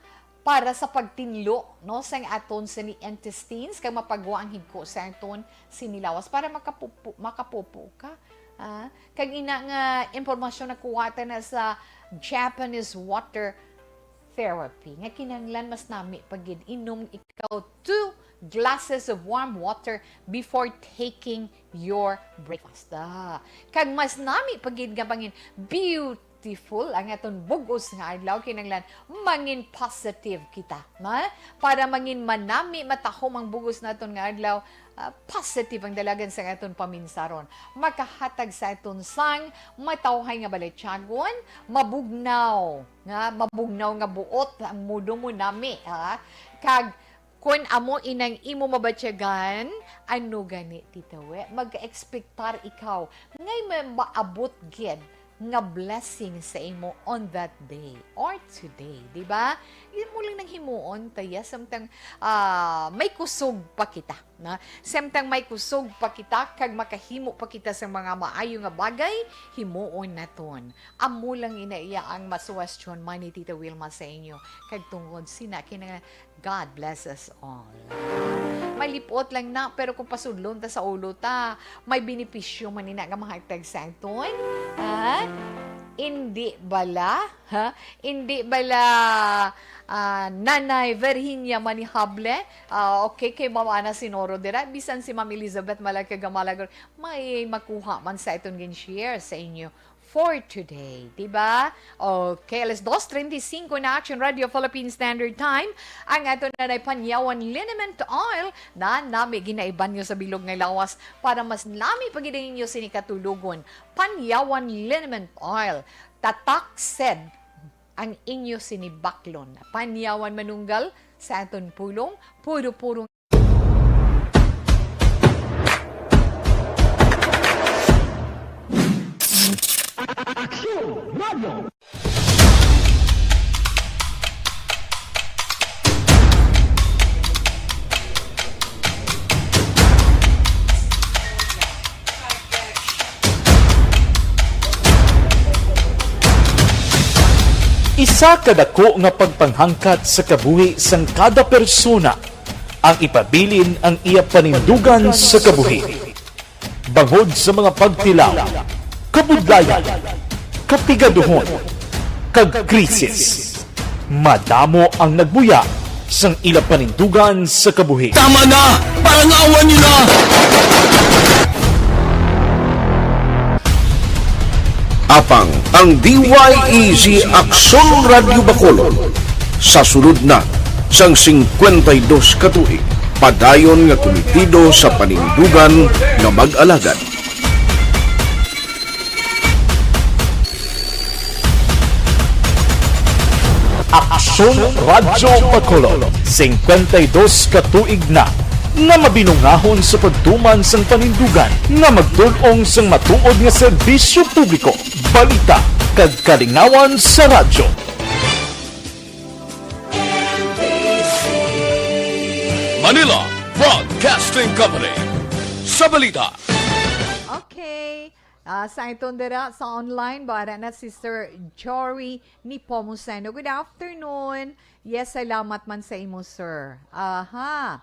para sa pagtinlo, no, sang aton sini intestines, kag mapagwa ang higko sa aton sini lawas para makapupo, makapupo ka. Ah, kag ina nga impormasyon nakuha ta na sa Japanese water therapy, nga kinahanglan mas nami pa gid inom ikaw two glasses of warm water before taking your breakfast. Ah, kag mas nami pa gid nga mangin beautiful ang aton bug-os nga adlaw, kinahanglan mangin positive kita, na? Para mangin manami, matahom ang bug-os naton nga adlaw, ah, positive ang dalagan sa aton paminsaron. Makahatag sa aton sang matawhay nga balatyagon, mabugnaw, nga mabugnaw nga buot ang mudo mo nami, ha? Kag kun amo inang imo mabatyagan, ano gani, Tita We? Mag-expectar ikaw ngay may maabot gid nga blessing sa imo on that day or today, di ba? Imo lang nang himuon, taya, samtang, ah, may kusog pa kita, na? Samtang may kusog pa kita, kag makahimo pa kita sa mga maayo nga bagay, himuon naton. Amo lang ina iya ang masuwestyon man ni Tita Wilma sa inyo. Kag tungod sina, kinahanglan God bless us all. Malipot lang na, pero kung pasudlon ta sa ulo ta, may benepisyo man ina nga mahatag sa aton. Ha? Indi bala? Ha? Indi bala, ah, Nanay Virginia Manihable? Ah, okay, kay Ma'am Ana Sinoro dira. Bisan si Ma'am Elizabeth Malagkagamalag, may makuha man sa aton gin-share sa inyo for today, di ba? Okay, alas dos treinta y cinco na, Action Radio Philippine Standard Time. Ang ato na nay Panyawan Liniment Oil na nami ginaiban nyo sa bilog nga lawas para mas nami pa gid ang inyo sini katulogon. Panyawan Liniment Oil, tatak sed ang inyo sini baklon. Panyawan manunggal sa aton pulong, puro-puro Aksyon Radio! Isa ka dako nga pagpanghangkat sa kabuhi sang kada persona ang ipabilin ang iya panindugan sa kabuhi. Bangod sa mga pagtilaw, kabudlayan, kapigaduhon, kag krisis, madamo ang nagbuya sang ila panindugan sa kabuhi. Tama na! Parangawan niyo na! Apang ang D Y E G Aksyon Radyo Bacolod, sa sulod na sang singkwenta y dos ka tuig, padayon nga kumitido sa panindugan nga mag-alagad. Aksyon Radyo Bacolod, singkwenta y dos ka tuig na nga mabinungahon sa pagtuman sang panindugan nga magtul-ong sang matuod nga serbisyo publiko, balita, kag kalingawan sa radyo. Manila Broadcasting Company, sa balita. Okay. Ah, sa iton dira sa online, bara na si Sir Jory Nepomuceno. Good afternoon. Yes, salamat man sa imo, sir. Aha.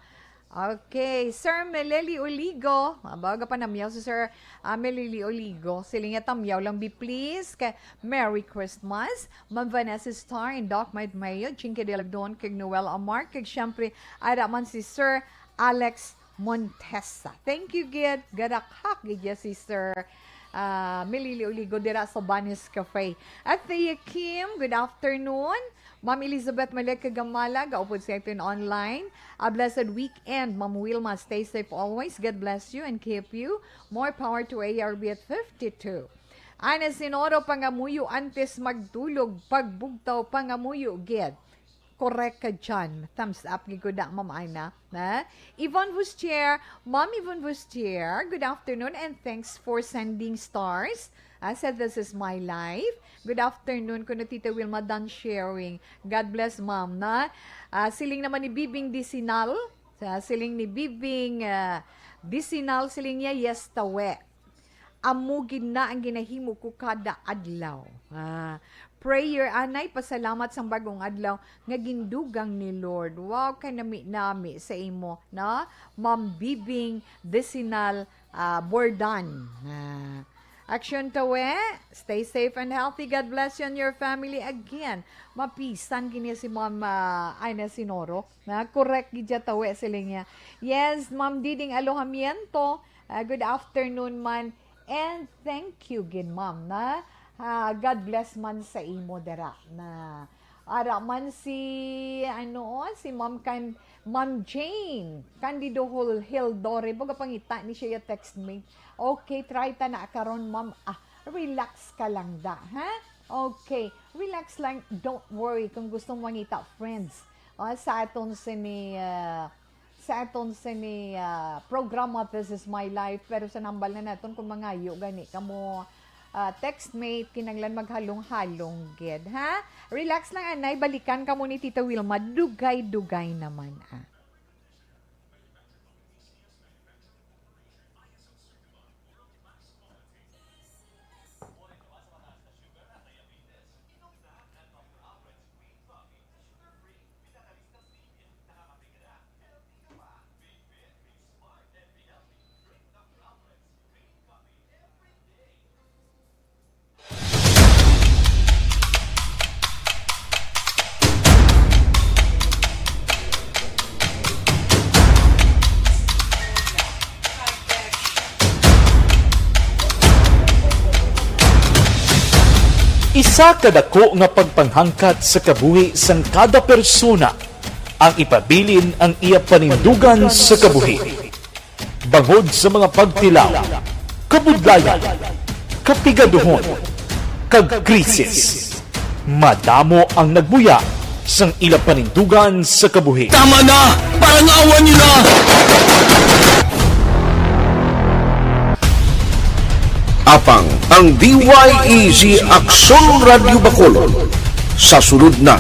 Okay, Sir Meleli Oligo. Aba, gapanamyaw si Sir, ah, Meleli Oligo. Siling niya, "Tamyaw lang, bi, please." Kay Merry Christmas. Ma'am Vanessa Star and Doc Mike Mayo, Chinky Diladon, kag Noel Amar, kag siyempre, ara man si Sir Alex Montesa. Thank you, gid. Garakhak, gid ya, Sister, ah, Melili Oligo dira sa Banis Cafe. At Thea Kim, good afternoon. Ma'am Elizabeth Malek Kagamala, gaupod sa atin online. A blessed weekend, Ma'am Wilma. Stay safe always. God bless you and keep you. More power to A R B at fifty-two. Ana Sinoro, pangamuyo antes magtulog, pagbugtaw, pangamuyo, gid. Correct ka dyan. Thumbs up gid ko da, Ma'am Ana. Na? Yvonne Bustier, Ma'am Yvonne Bustier, good afternoon and thanks for sending stars. Ah, said, "This is my life." Good afternoon, kuno Tita Wilma, done sharing. God bless, Ma'am, na? Ah, siling naman ni Bibing Disinal, sa siling ni Bibing, ah, Disinal, siling niya, "Yes, tawe. Amo gid na ang ginahimo ko kada adlaw." Ah, prayer, anay, pasalamat sang bag-ong adlaw nga gindugang ni Lord. Wow, kay nami-nami sa imo, no? Ma'am Bibing Desinal, ah, Bordan. Ah, Action Tawe, stay safe and healthy. God bless you and your family again. Mapisan gini si Ma'am, ah, Ina Sinoro. Na, correct gid siya, Tawe, siling niya. Yes, Ma'am Diding Alojamiento. Ah, good afternoon man. And thank you gid, ma'am, na, ah, God bless man sa imo dira. Na, ara man si, ano, si Ma'am Can-, Ma'am Jane Candido Hil-, Hildore. Baga pangita ni siya ya text me. Okay, try ta na karon, ma'am. Ah, relax ka lang da, ha? Okay, relax lang. Don't worry kung gusto mo mangita, friends. Ah, sa aton sini, ah, sa aton sini, ah, programa, This Is My Life. Pero sa nambal na naton, kung mangayo gani kamo, ah, textmate, kinanglan maghalong-halong gid, ha? Relax lang, anay. Balikan kamo ni Tita Wilma. Dugay-dugay naman, ah. Isa ka dako nga pagpanghangkat sa kabuhi sang kada persona ang ipabilin ang iya panindugan sa kabuhi. Bangod sa mga pagtilaw, kabudlayan, kapigaduhon, kag krisis, madamo ang nagbuya sang ila panindugan sa kabuhi. Tama na! Parang awa nila! Apang ang D Y E Z Aksyon Radyo Bacolod sa sulod na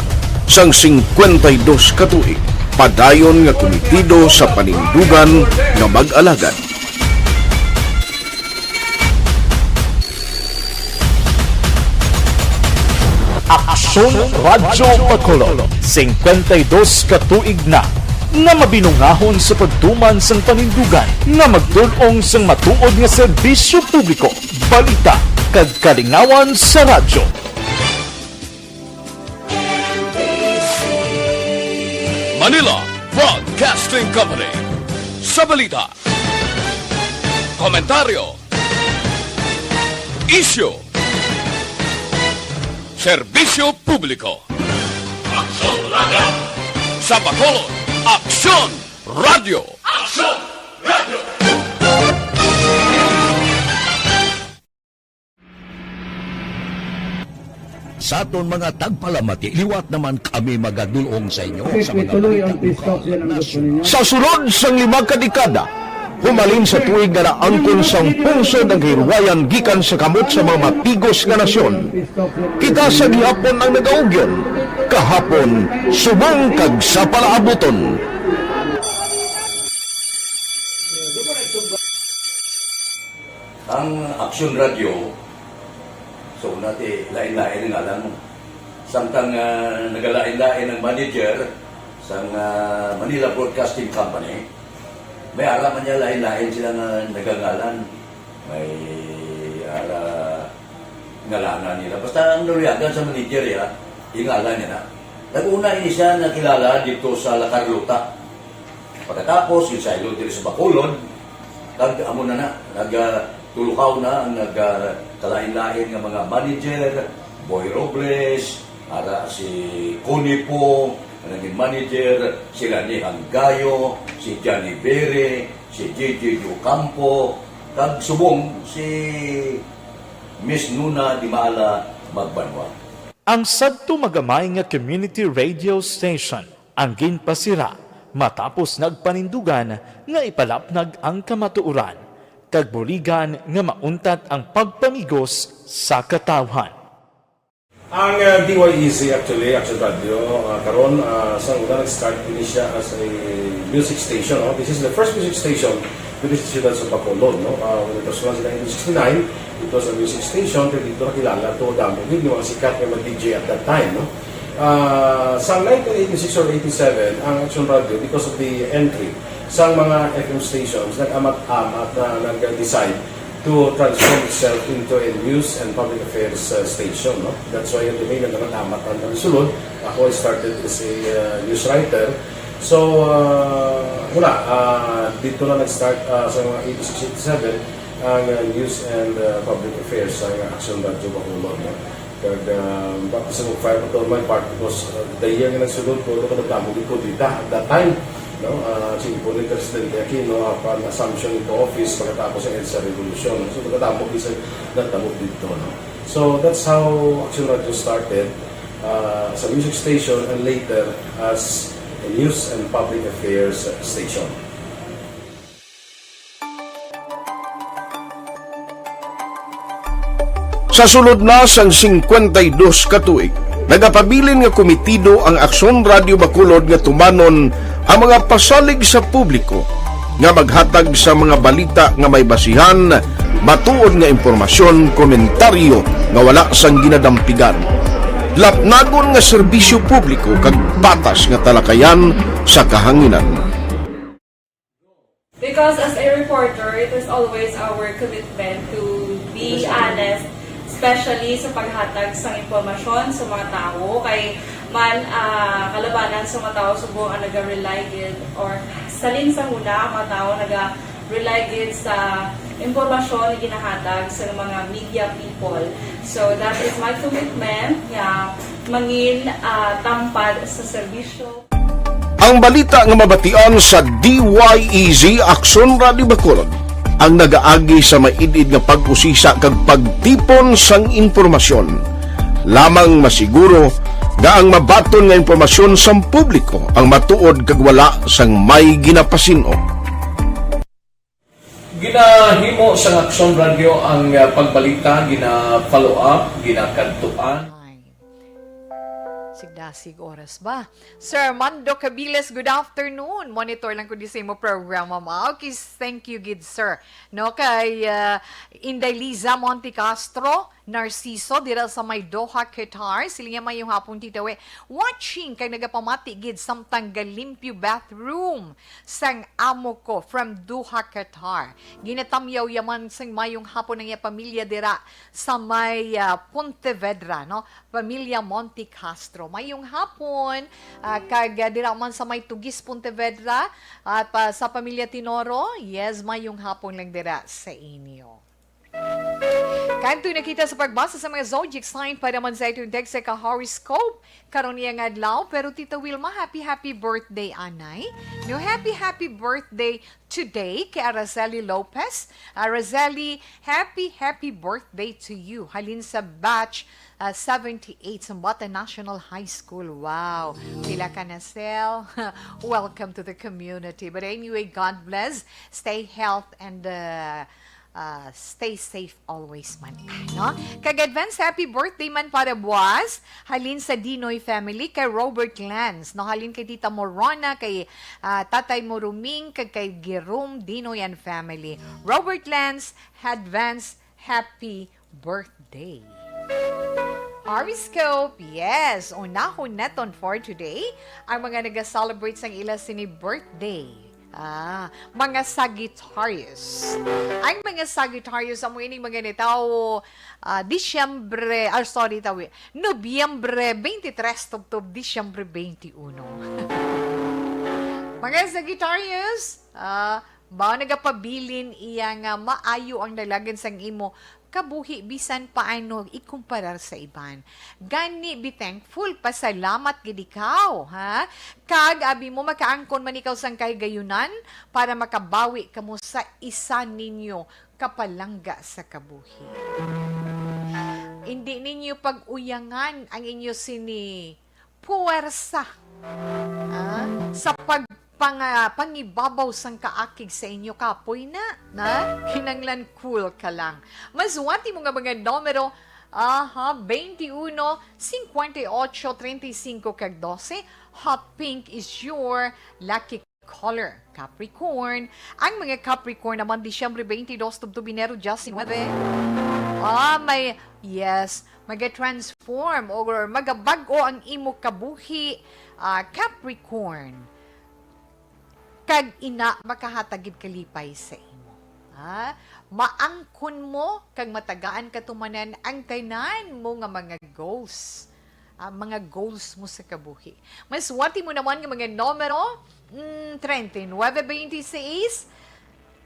sang singkwenta y dos ka tuig, padayon nga kumitido sa panindugan nga mag-alagad. Aksyon Radyo Bacolod, singkwenta y dos ka tuig na nga mabinungahon sa pagtuman sang panindugan nga magdul-ong sang matuod nga serbisyo publiko, balita, kag kalingawan sa radyo. Manila Broadcasting Company. Sa balita, komentaryo, isyu, serbisyo publiko. Aksyon Radyo. Sa Bacolod, Aksyon Radyo. Aksyon Radyo. Sa aton mga tagpalamati, liwat naman kami magadul-ong sa inyo sa mga balita. Sa sulod sang lima ka dekada, humalin sa tuig nga naangkon sang pungsod ang kahilwayan gikan sa kamot sa mga matigos nga nasyon. Kita sa gihapon ang nagaugyon, kahapon subong kag sa palaabuton. Ang Aksyon Radyo, so, nati, lain-lain ang ngalan mo. Samtang, ah, nagalain-lain ang manager sang, ah, Manila Broadcasting Company, may ara man niya lain-lain sila nga nagangalan. May ara ngalanan nila. Basta ang naluyagan sa manager, ya, ingalan niya na. Nag-una ini siya nakilala dito sa La Carlota. Pagkatapos, ginsaylo diri sa Bacolod, kag amo na na, nag, ah, tulukaw na ang nag, ah, kalain-lain nga mga manager, Boy Robles, ara si Connie Pong, ang naging manager, si Rani Hanggayo, si Johnny Bere, si J J Ocampo, kag subong si Miss Nuna Di Maala Magbanwa. Ang sadto magamay nga community radio station ang ginpasira matapos nagpanindugan nga ipalapnag ang kamatuoran kag buligan nga mauntat ang pagpamigos sa katawhan. Ang, ah, D Y E Z, actually, Action Radio, ah, karon, ah, sa una nag-start ini siya as a music station, no? This is the first music station diri sa siyudad sa Bacolod, no? Ah, when it was launched in nineteen sixty-nine, it was a music station, kay dito nakilala to, damo gid nga mga sikat nga mga D J at that time, no? Ah, sa nineteen eighty-six or eighty-seven, ang Action Radio, because of the entry sa mga F M stations, nag-amat-amat na nag-decide to transform itself into a news and public affairs, uh, station, no? That's why the main nagkakatamat ang sulod. Ako, I started as a, uh, news writer. So, uh, wala, uh, dito na nag-start, uh, sa mga eighty-six, eighty-seven ang, uh, news and, uh, public affairs sa Action Radio Bacolod, no? Kag, ah, baptism of fire pa to on my part because, ah, the year nga nagsulod ko, ito ko nagdamo gid ko dita at that time, no? Ah, si Ipo ni Presidente Aquino, ah, upon assumption into office pagkatapos sa EDSA Revolution. So, nagdamo gid sa nagdamo dito, no? So, that's how Action Radio started, ah, as a music station and later as a news and public affairs station. Sa sulod na sang singkwenta y dos ka tuig, nagapabilin nga komitido ang Aksyon Radio Bacolod nga tumanon ang mga pasalig sa publiko nga maghatag sa mga balita nga may basihan, matuod nga impormasyon, komentaryo nga wala sang ginadampigan, lapnagon nga serbisyo publiko kag patas nga talakayan sa kahanginan. Because as a reporter, it is always our commitment to be honest, especially sa paghatag sang impormasyon sa mga tawo. Kay man, ah, kalabanan sa mga tawo subong ang naga-rely gid, or salin sa huna ang mga tawo naga-rely gid sa impormasyon na ginahatag sa mga media people. So that is my commitment nga mangin, ah, tampad sa serbisyo. Ang balita nga mabatian sa D Y E Z Aksyon Radio Bacolod ang nagaagi sa maid-id nga pag-usisa kag pagtipon sang impormasyon. Lamang masiguro nga ang mabaton nga impormasyon sang publiko ang matuod kag wala sang may ginapasin-o. Ginahimo sang Aksyon Radio ang, ah, pagbalita, gina-follow up, ginakadtuan. Ay. Sigdasig oras ba? Sir Armando Cabiles, good afternoon. Monitor lang ko di sa imo programa, ma. Okay, thank you, gid, sir. No, kay, ah, Inday Liza Monte Castro, Narciso, dira sa may Doha, Qatar. Sila niya, "Mayong hapon, Tita We. Watching kay nagapamati gid samtang galimpyo bathroom sang amo ko from Doha, Qatar. Ginatamyaw yaman sang mayong hapon ang iya pamilya dira sa may, ah, Pontevedra, no? Pamilya Monte Castro. Mayong hapon, ah, kag, ah, dira man sa may Tugis, Pontevedra, at pa, sa pamilya Tinoro, yes, mayong hapon lang dira sa inyo." Kadto na kita sa pagbasa sa mga zodiac sign para man sa atong text sa ka-horoscope karon niya nga adlaw. Pero Tita Wilma, happy, happy birthday, anay. No, happy, happy birthday today kay Araceli Lopez. Araceli, happy, happy birthday to you. Halin sa batch, ah, seventy-eight sa Bata National High School. Wow. Pila ka na, Sel? Welcome to the community. But anyway, God bless. Stay health and, uh, uh, stay safe always man, no? Kag advance happy birthday man para buwas, halin sa Dinoy family, kay Robert Lance, no? Halin kay Tita Morona, kay, ah, Tatay Moruming, kag kay Jerome Dinoy and family. Robert Lance, advance happy birthday. Horoscope, yes, unahon naton for today ang mga nag-celebrate sang ila sini birthday. Ah, mga Sagittarius. Ang mga Sagittarius, amo ining mga nitawo, ah, Disyembre, ah, sorry, tawi, Nobyembre twenty-three tubtob Disyembre twenty-one. Mga Sagittarius, ah, ba nagapabilin iya nga maayo ang dalagan sang imo kabuhi bisan paano ikumparar sa iban. Gani, be thankful, pasalamat gid ikaw, ha? Kag abi mo, makaangkon man ikaw sang kahigayunan para makabawi kamo sa isa ninyo ka palangga sa kabuhi. Hindi ninyo pag-uyangan ang inyo sini puwersa, ah, sa pag-, pang-, ah, pangibabaw sang kaakig sa inyo kapoy na, na? Kinanglan cool ka lang. Masuwati mo nga mga numero, aha, twenty-uno, cincuenta y ocho, treinta y cinco, kag doce. Hot pink is your lucky color, Capricorn. Ang mga Capricorn naman, Disyembre twenty-dos tubtob Enero diecinueve. Ah, may, yes, maga-transform or magabag-o ang imo kabuhi, ah, Capricorn. Kag ina, makahatag gid kalipay sa imo. Ha? Maangkon mo kag matagaan katumanan ang tanan mo nga mga goals. Ah, mga goals mo sa kabuhi. Masuwati mo naman nga mga numero, mm, treinta y nueve, veintiséis,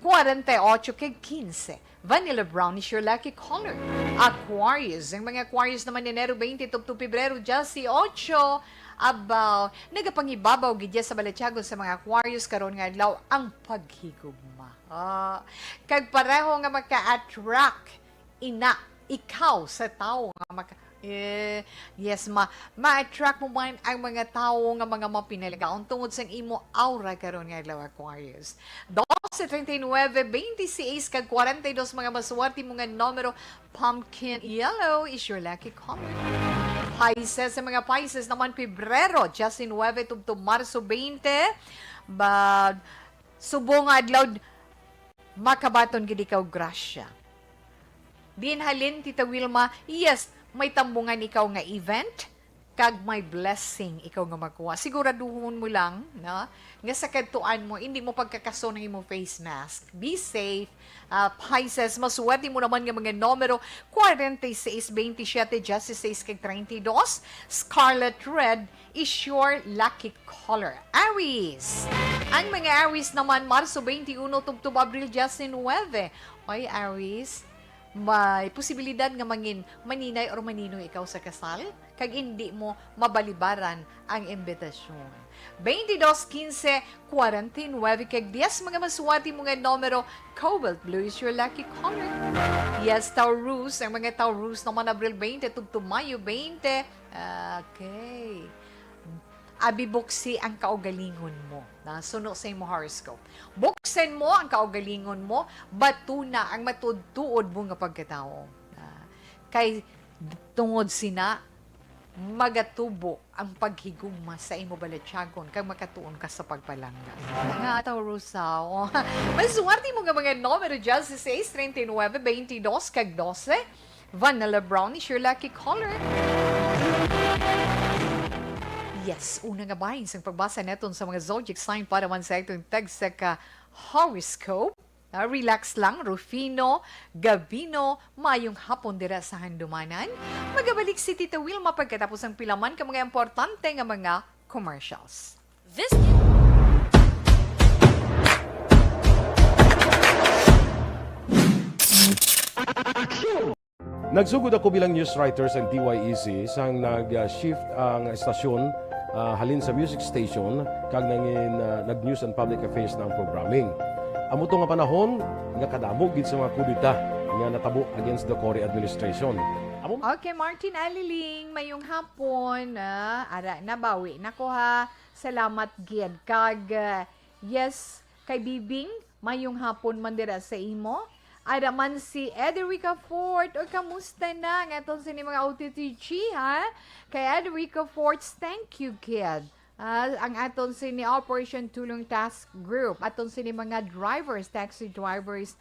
cuarenta y ocho, kag quince. Vanilla brown is your lucky color. Aquarius, ang mga Aquarius naman, Enero twenty tubtob Pebrero dieciocho. Abaw, nagapangibabaw gid ya sa balatyagon sa mga Aquarius karon nga adlaw ang paghigugma. Ah, kag pareho nga maka-attract ina ikaw sa tawo nga maka-, eh, yes, ma-, ma-attract mo man ang mga tawo nga mga mapinaligaon tungod sang imo aura karon nga adlaw, Aquarius. Doce, treinta y nueve, veintiséis, kag cuarenta y dos, mga maswerte mo nga numero. Pumpkin yellow is your lucky color. Pisces, sa mga Pisces naman, Pebrero diecinueve tubtob Marso twenty. But, subong nga adlaw, makabaton gid ikaw grasya. Diin halin, Tita Wilma, yes, may tambungan ikaw nga event, kag may blessing ikaw nga makuha. Siguraduhon mo lang, no, nga sa kadtuan mo, hindi mo pagkakason ang imong face mask. Be safe. Ah, Pisces, maswerte mo naman nga mga numero, cuarenta y seis, veintisiete, dieciséis, kag treinta y dos. Scarlet red is your lucky color. Aries! Ang mga Aries naman, Marso twenty-uno tubtob Abril diecinueve. Oy, Aries, may posibilidad nga mangin maninay or maninoy ikaw sa kasal, kag indi mo mabalibaran ang imbitasyon. Twenty-dos, quince, cuarenta y nueve, kag dies, mga maswerte mo nga numero, cobalt blue is your lucky color. Yes, Taurus, ang mga Taurus naman, Abril twenty tubtob Mayo twenty. Okay. Abi, buksi ang kaugalingon mo. Na, suno sa imo horoscope. Buksan mo ang kaugalingon mo, batuna ang matuod-tuod mo nga pagkatawo. Ah, kay tungod sina, magatubo ang paghigugma sa imo balatyagon kag makatuon ka sa pagpalangga. Nga Taurus, ah, oh. Maswerte mo nga mga numero, dieciséis, treinta y nueve, veintidós, kag doce. Vanilla brown is your lucky color. Yes, una nga bahin sang pagbasa naton sa mga zodiac sign para man sa atong tagsa ka horoscope. Ah, relax lang, Rufino, Gabino, mayong hapon dira sa handumanan. Magabalik si Tita Wilma pagkatapos ang pila man ka mga importante nga mga commercials. This Nagsugod ako bilang news writer sa D Y E C sang nag-shift ang estasyon, ah, halin sa music station kag nangin, ah, nag-news and public affairs na ang programming. Amo to nga panahon nga kadamo gid sa mga kudeta nga natabo against the Cory administration. Amo Okay, Martin Aliling, mayong hapon. Ah, ara, nabawi na ko, ha. Salamat gid. Kag, ah, yes, kay Bibing, mayong hapon man dira sa imo. Ara man si Ederica Fort. O, kamusta na ang aton sini mga O T T G, ha? Kay Ederica Fort, thank you, kid. Ah, ang aton sini Operation Tulong Task Group, aton sini mga drivers, taxi drivers.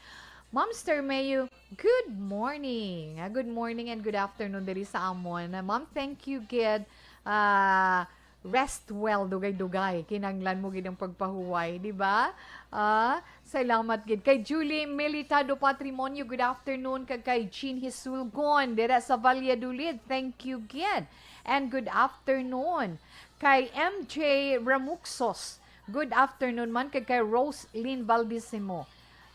Ma'am Stermeo, good morning. Ah, good morning and good afternoon diri sa amon. Ah, ma'am, thank you, gid. Ah, rest well, dugay-dugay. Kinahanglan mo gid ang pagpahuway, di ba? Ah, salamat gid. Kay Julie Militado Patrimonio, good afternoon. Kag kay Jean Hisulgon, dira sa Valladolid, thank you gid. And good afternoon. Kay M J Ramuxos, good afternoon man. Kag kay Rose Lynn Valdisimo.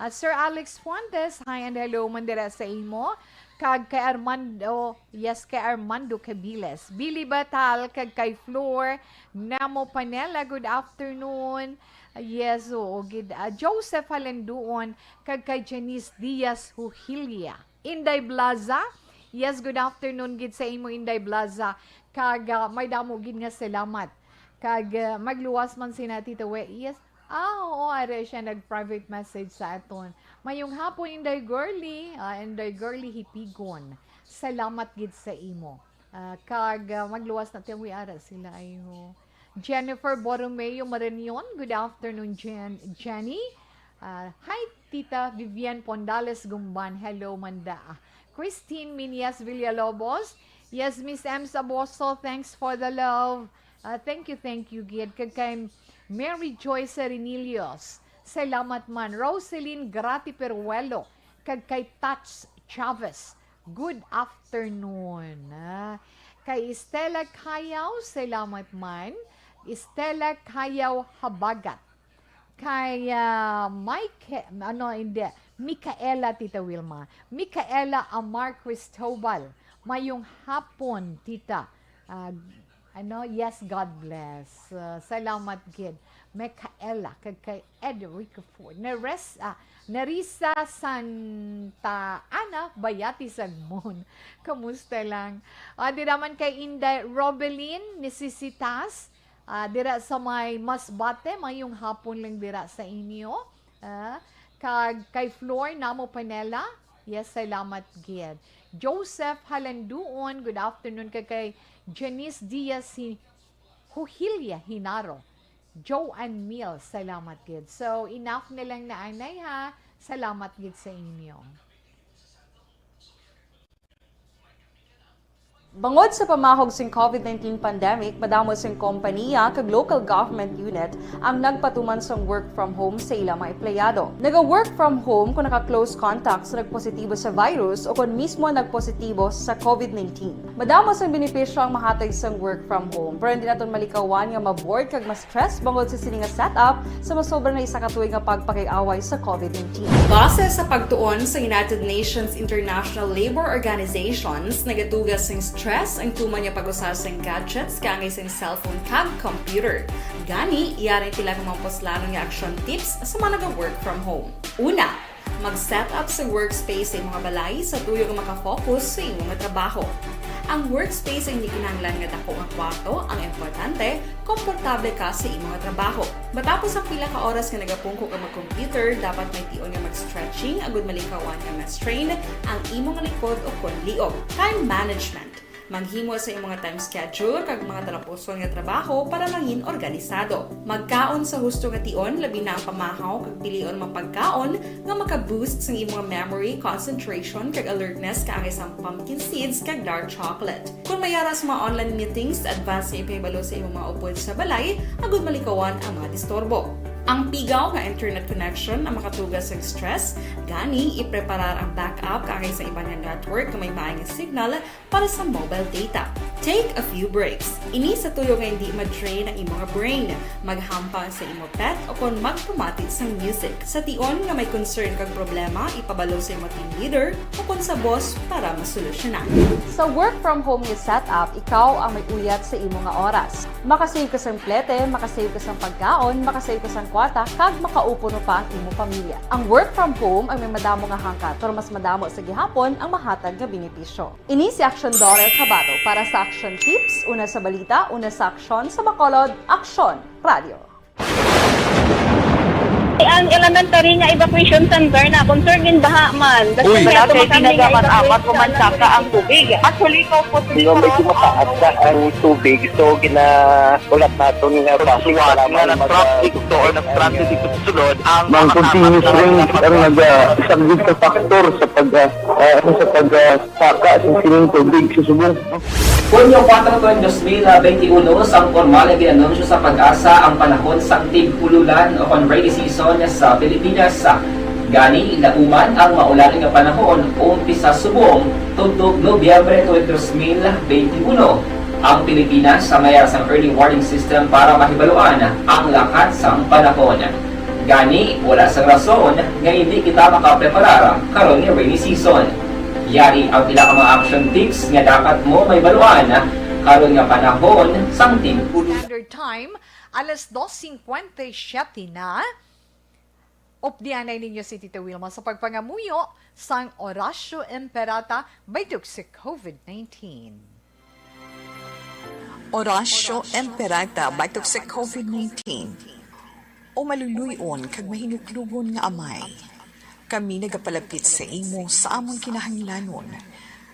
At Sir Alex Fuentes, hi and hello man dira sa imo. Kag kay Armando, yes, kay Armando Cabiles. Billy Batal, kag kay Flor Namo Panela, good afternoon. Yes, oo, gid. Ah, Joseph Halenduon, kag kay Janice Diaz Huhilia. Inday Blaza, Yes, good afternoon gid sa imo, Inday Blaza. Kag, ah, may damo gid nga salamat. Kag, ah, magluwas man sina Tita We. Yes. Ah, oo, are siya nag-private message sa aton. Mayong hapon, Inday Girly. Ah, Inday Girly Hipigon. Salamat gid sa imo. Ah, kag, ah, magluwas na, Tita We, ara sila, ay ho. Jennifer Borromeo Maranion, good afternoon, Jen-, Jenny. Ah, hi, Tita Vivian Pondales Gumban. Hello, Manda. Christine Minyas Villalobos. Yes, Miss M Saboso, thanks for the love. Ah, thank you, thank you, gid. Kag kay Mary Joy Serinillos. Salamat man. Roseline Grati Peruelo. Kag kay Tats Chavez. Good afternoon. Ah, kay Stella Cayaw, salamat man. Stella Cayaw Habagat. Kay, ah, Mike, ano, hindi, Micaela, Tita Wilma. Micaela Amar Cristobal. Mayong hapon, Tita. Ah, ano, yes, God bless. Ah, salamat gid. Micaela, kag kay Ed Ricafort. Neres-, ah, Nerissa Santa Ana, Bayati, Sagmon. Kamusta lang? Ah, di naman kay Inday Robelin Necesitas. Ah, dira sa may Masbate, mayong hapon lang dira sa inyo. Ah, kag kay Flor Namo Panela, yes, salamat gid. Joseph Halanduon, good afternoon. Kag kay Janice Diaz Hi-, Huhilia Hinaro, Joanne Mill, salamat gid. So, enough na lang na anay, ha. Salamat gid sa inyo. Bangod sa pamahog sing COVID nineteen pandemic, madamo sing kompaniya kag local government unit ang nagpatuman sang work from home sa ila mga empleyado. Naga-work from home kung naka-close contact sa nagpositibo sa virus o kon mismo nagpositibo sa COVID nineteen. Madamo sang benepisyo ang mahatag sang work from home, pero hindi naton malikawan nga ma-bored kag ma-stress bangod sa sini nga setup sa masobra na isa ka tuig nga pagpakig-away sa COVID nineteen. Base sa pagtuon sa United Nations International Labour Organizations, nagatuga sing stress ang tuman nga pag-usa sing gadgets kaangay sing cellphone kag computer. Gani, yari ang pila ka mga puslanon nga action tips sa mga naga-work from home. Una, mag-set up sa workspace sa imo nga balay sa tuyo nga makafocus sa imo nga trabaho. Ang workspace ay hindi kinahanglan nga dako nga kwarto, ang importante, komportable ka sa imo nga trabaho. Matapos ang pila ka oras nga nagapungko ka mag-computer, dapat may tion nga mag-stretching agud malikawan nga ma-strain ang imo nga likod o kon liog. Time management. Maghimo sa imo nga time schedule kag mga talapuson nga trabaho para mangin organisado. Magkaon sa husto nga tion, labi na ang pamahaw kag pilion mga pagkaon nga maka-boost sang imo nga memory, concentration, kag alertness, kaangay sang pumpkin seeds kag dark chocolate. Kon may ara sa mga online meetings, advance nga ipahibalo sa imo mga upod sa balay agud malikawan ang mga disturbo. Ang pigaw nga internet connection ang makatuga sa stress, gani ipreparar ang backup kaangay sa iban nga network nga may maay nga signal para sa mobile data. Take a few breaks. Ini sa tuyo nga hindi ma-drain ang imo nga brain. Maghampang sa imo pet o kon magpamati sang music. Sa tion nga may concern kag problema, ipabalo sa imo team leader o kon sa boss para masolusyonan. Sa work from home nga setup, ikaw ang may uyat sa imo nga oras. Makasave ka sang plete, makasave ka sang pagkaon, makasave ka sang kwarta, kag makaupo pa ang imo pamilya. Ang work from home ay may madamo nga hangkat, pero mas madamo sa gihapon ang mahatag nga benepisyo. Ini si Aksyon Dorel Cabato para sa Action Tips, una sa balita, una sa aksyon, sa Bacolod, Aksyon Radio. Ang elementary nga evacuation center na concern in baha man. Uy. Wala kay tinaga man, apat ko man saka ang tubig. Actually, ko po. Nga medyo mataas na ang tubig, so gina-, ulat naton nga bus, nga nag-traffic to or nag-traffic dito sa sulod, ang mga continuous rain ang nag-, ah, isa gid sa factor sa pag, ah, ah, ano, sa pag, ah, saka sa sining tubig sa subong. Hunyo kuwatro tuig dos mil benti uno, sang pormal nga gin-anunsyo sa PAGASA ang panahon sang tig-ululan o kon rainy season sa Pilipinas. Gani, lauman ang maulan nga panahon, umpisa subong tubtob Nobyembre tuig dos mil benti uno. Ang Pilipinas sa may sang early warning system para mahibaluan ang lakat sang panahon. Gani, wala sang rason nga hindi kita makapreparar karon nga rainy season. Yari ang pila ka mga action tips nga dapat mo mahibaluan karon nga panahon sang tig-ululan. Standard Time, alas dos cincuenta y siete na. Updianay ninyo si Tita Wilma sa pagpangamuyo sang Oratio Imperata batok sa COVID nineteen. Oratio Imperata batok sa COVID nineteen. O maluluy-on kag mahinuklogon nga Amay, kami nagapalapit sa imo sa amon kinahanglanon,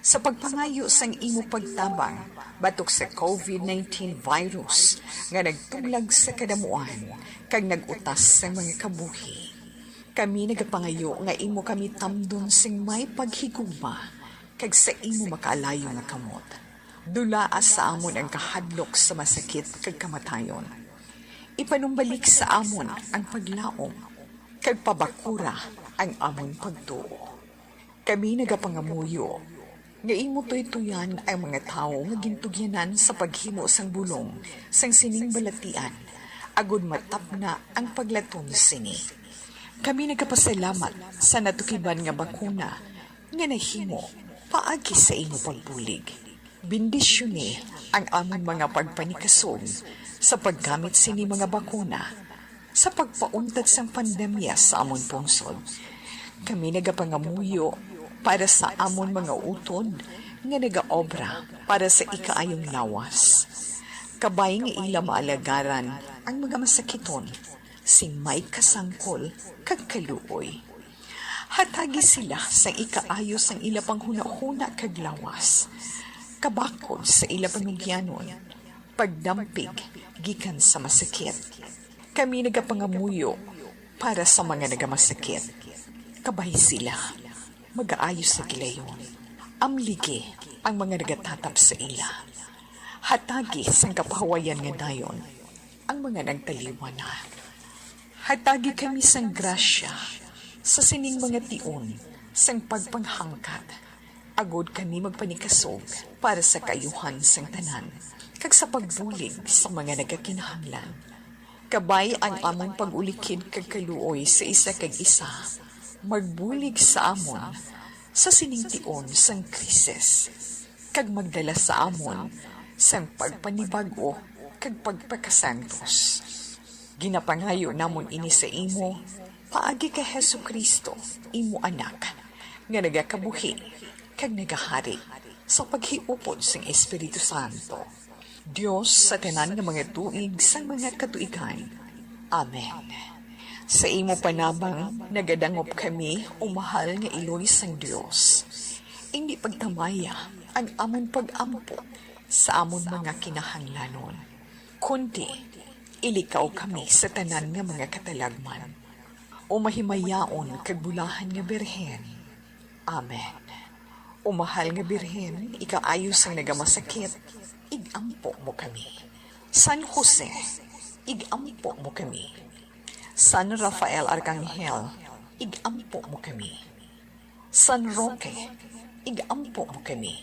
sa pagpangayo sang imo pagtabang batok sa COVID nineteen virus nga nagtuglag sa kadamuan kag nag-utas sang mga kabuhi. Kami nagapangayo nga imo kami tamdon sing may paghigugma kag sa imo makaalayo nga kamot. Dulaa sa amon ang kahadlok sa masakit kag kamatayon. Ipanumbalik sa amon ang paglaom kag pabakura ang amon pagtuo. Kami nagapangamuyo nga imo tuytoyan ang mga tawo nga gintugyanan sa paghimo sang bulong sang sining balatian, agod matapna ang paglatom sini. Kami nagapasalamat sa natukiban nga bakuna nga nahimo paagi sa imo pagbulig. Bendisyoni ang amon mga pagpanikasog sa paggamit sini mga bakuna sa pagpauntad sang pandemya sa amon pungsod. Kami nagapangamuyo para sa amon mga utod nga nagaobra para sa ikaayong lawas, kabay nga ila maalagaran ang mga masakiton sing may kasangkol kag kaluoy. Hatagi sila sang ikaayo sang ila panghunahuna kag lawas, kabakod sa ila panugyanon, pagdampig gikan sa masakit. Kami nagapangamuyo para sa mga nagamasakit, kabay sila magaayo sa gilayon. Amligi ang mga nagatatap sa ila. Hatagi sang kapahuwayan nga dayon ang mga nagtaliwan na. Hatagi kami sang grasya sa sining mga tion sang pagpanghangkat, agod kami magpanikasog para sa kaayuhan sang tanan kag sa pagbulig sa mga nagakinahanglan. Kabay ang amon pag-ulikid kag kaluoy sa isa kag isa, magbulig sa amon sa sining tion sang krisis, kag magdala sa amon sang pagpanibag-o kag pagpakasantos. Ginapangayo namon ini sa imo paagi kay Jesu-Cristo, imo Anak, nga nagakabuhi kag nagahari sa paghiupod sang Espiritu Santo, Dios sa tanan nga mga tuig sang mga katuigan. Amen. Sa imo panabang nagadangop kami, o mahal nga Iloy sang Dios. Indi pagtamaya ang amon pag-ampo sa amon mga kinahanglanon, kundi ilikaw kami sa tanan nga mga katalagman, o mahimayaon kag bulahan nga Birhen. Amen. O mahal nga Birhen, ikaayo sang nagamasakit, ig-ampo mo kami. San Jose, ig-ampo mo kami. San Rafael Arcangel, ig-ampo mo kami. San Roque, ig-ampo mo kami.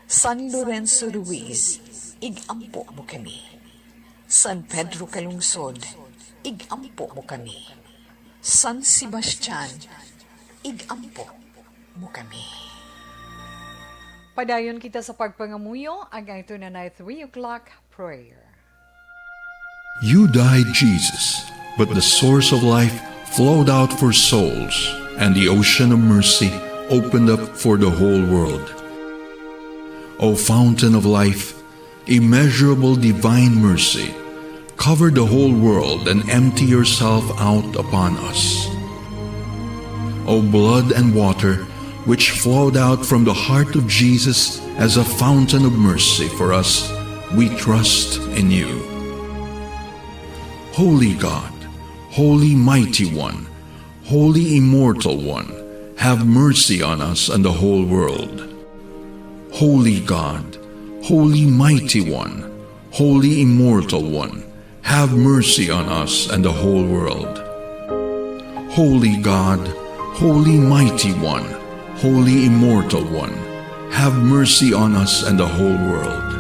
San Lorenzo Ruiz, ig-ampo mo kami. San Pedro Calungsod, ig-ampo mo kami. San Sebastian, ig-ampo mo kami. Padayon kita sa pagpangamuyo, ang ato na na three o'clock prayer. You died, Jesus, but the source of life flowed out for souls, and the ocean of mercy opened up for the whole world. O fountain of life, immeasurable divine mercy, cover the whole world and empty yourself out upon us. O blood and water, which flowed out from the heart of Jesus as a fountain of mercy for us, we trust in you. Holy God, Holy Mighty One, Holy Immortal One, have mercy on us and the whole world. Holy God, Holy Mighty One, Holy Immortal One, have mercy on us and the whole world. Holy God, Holy Mighty One, Holy Immortal One, have mercy on us and the whole world.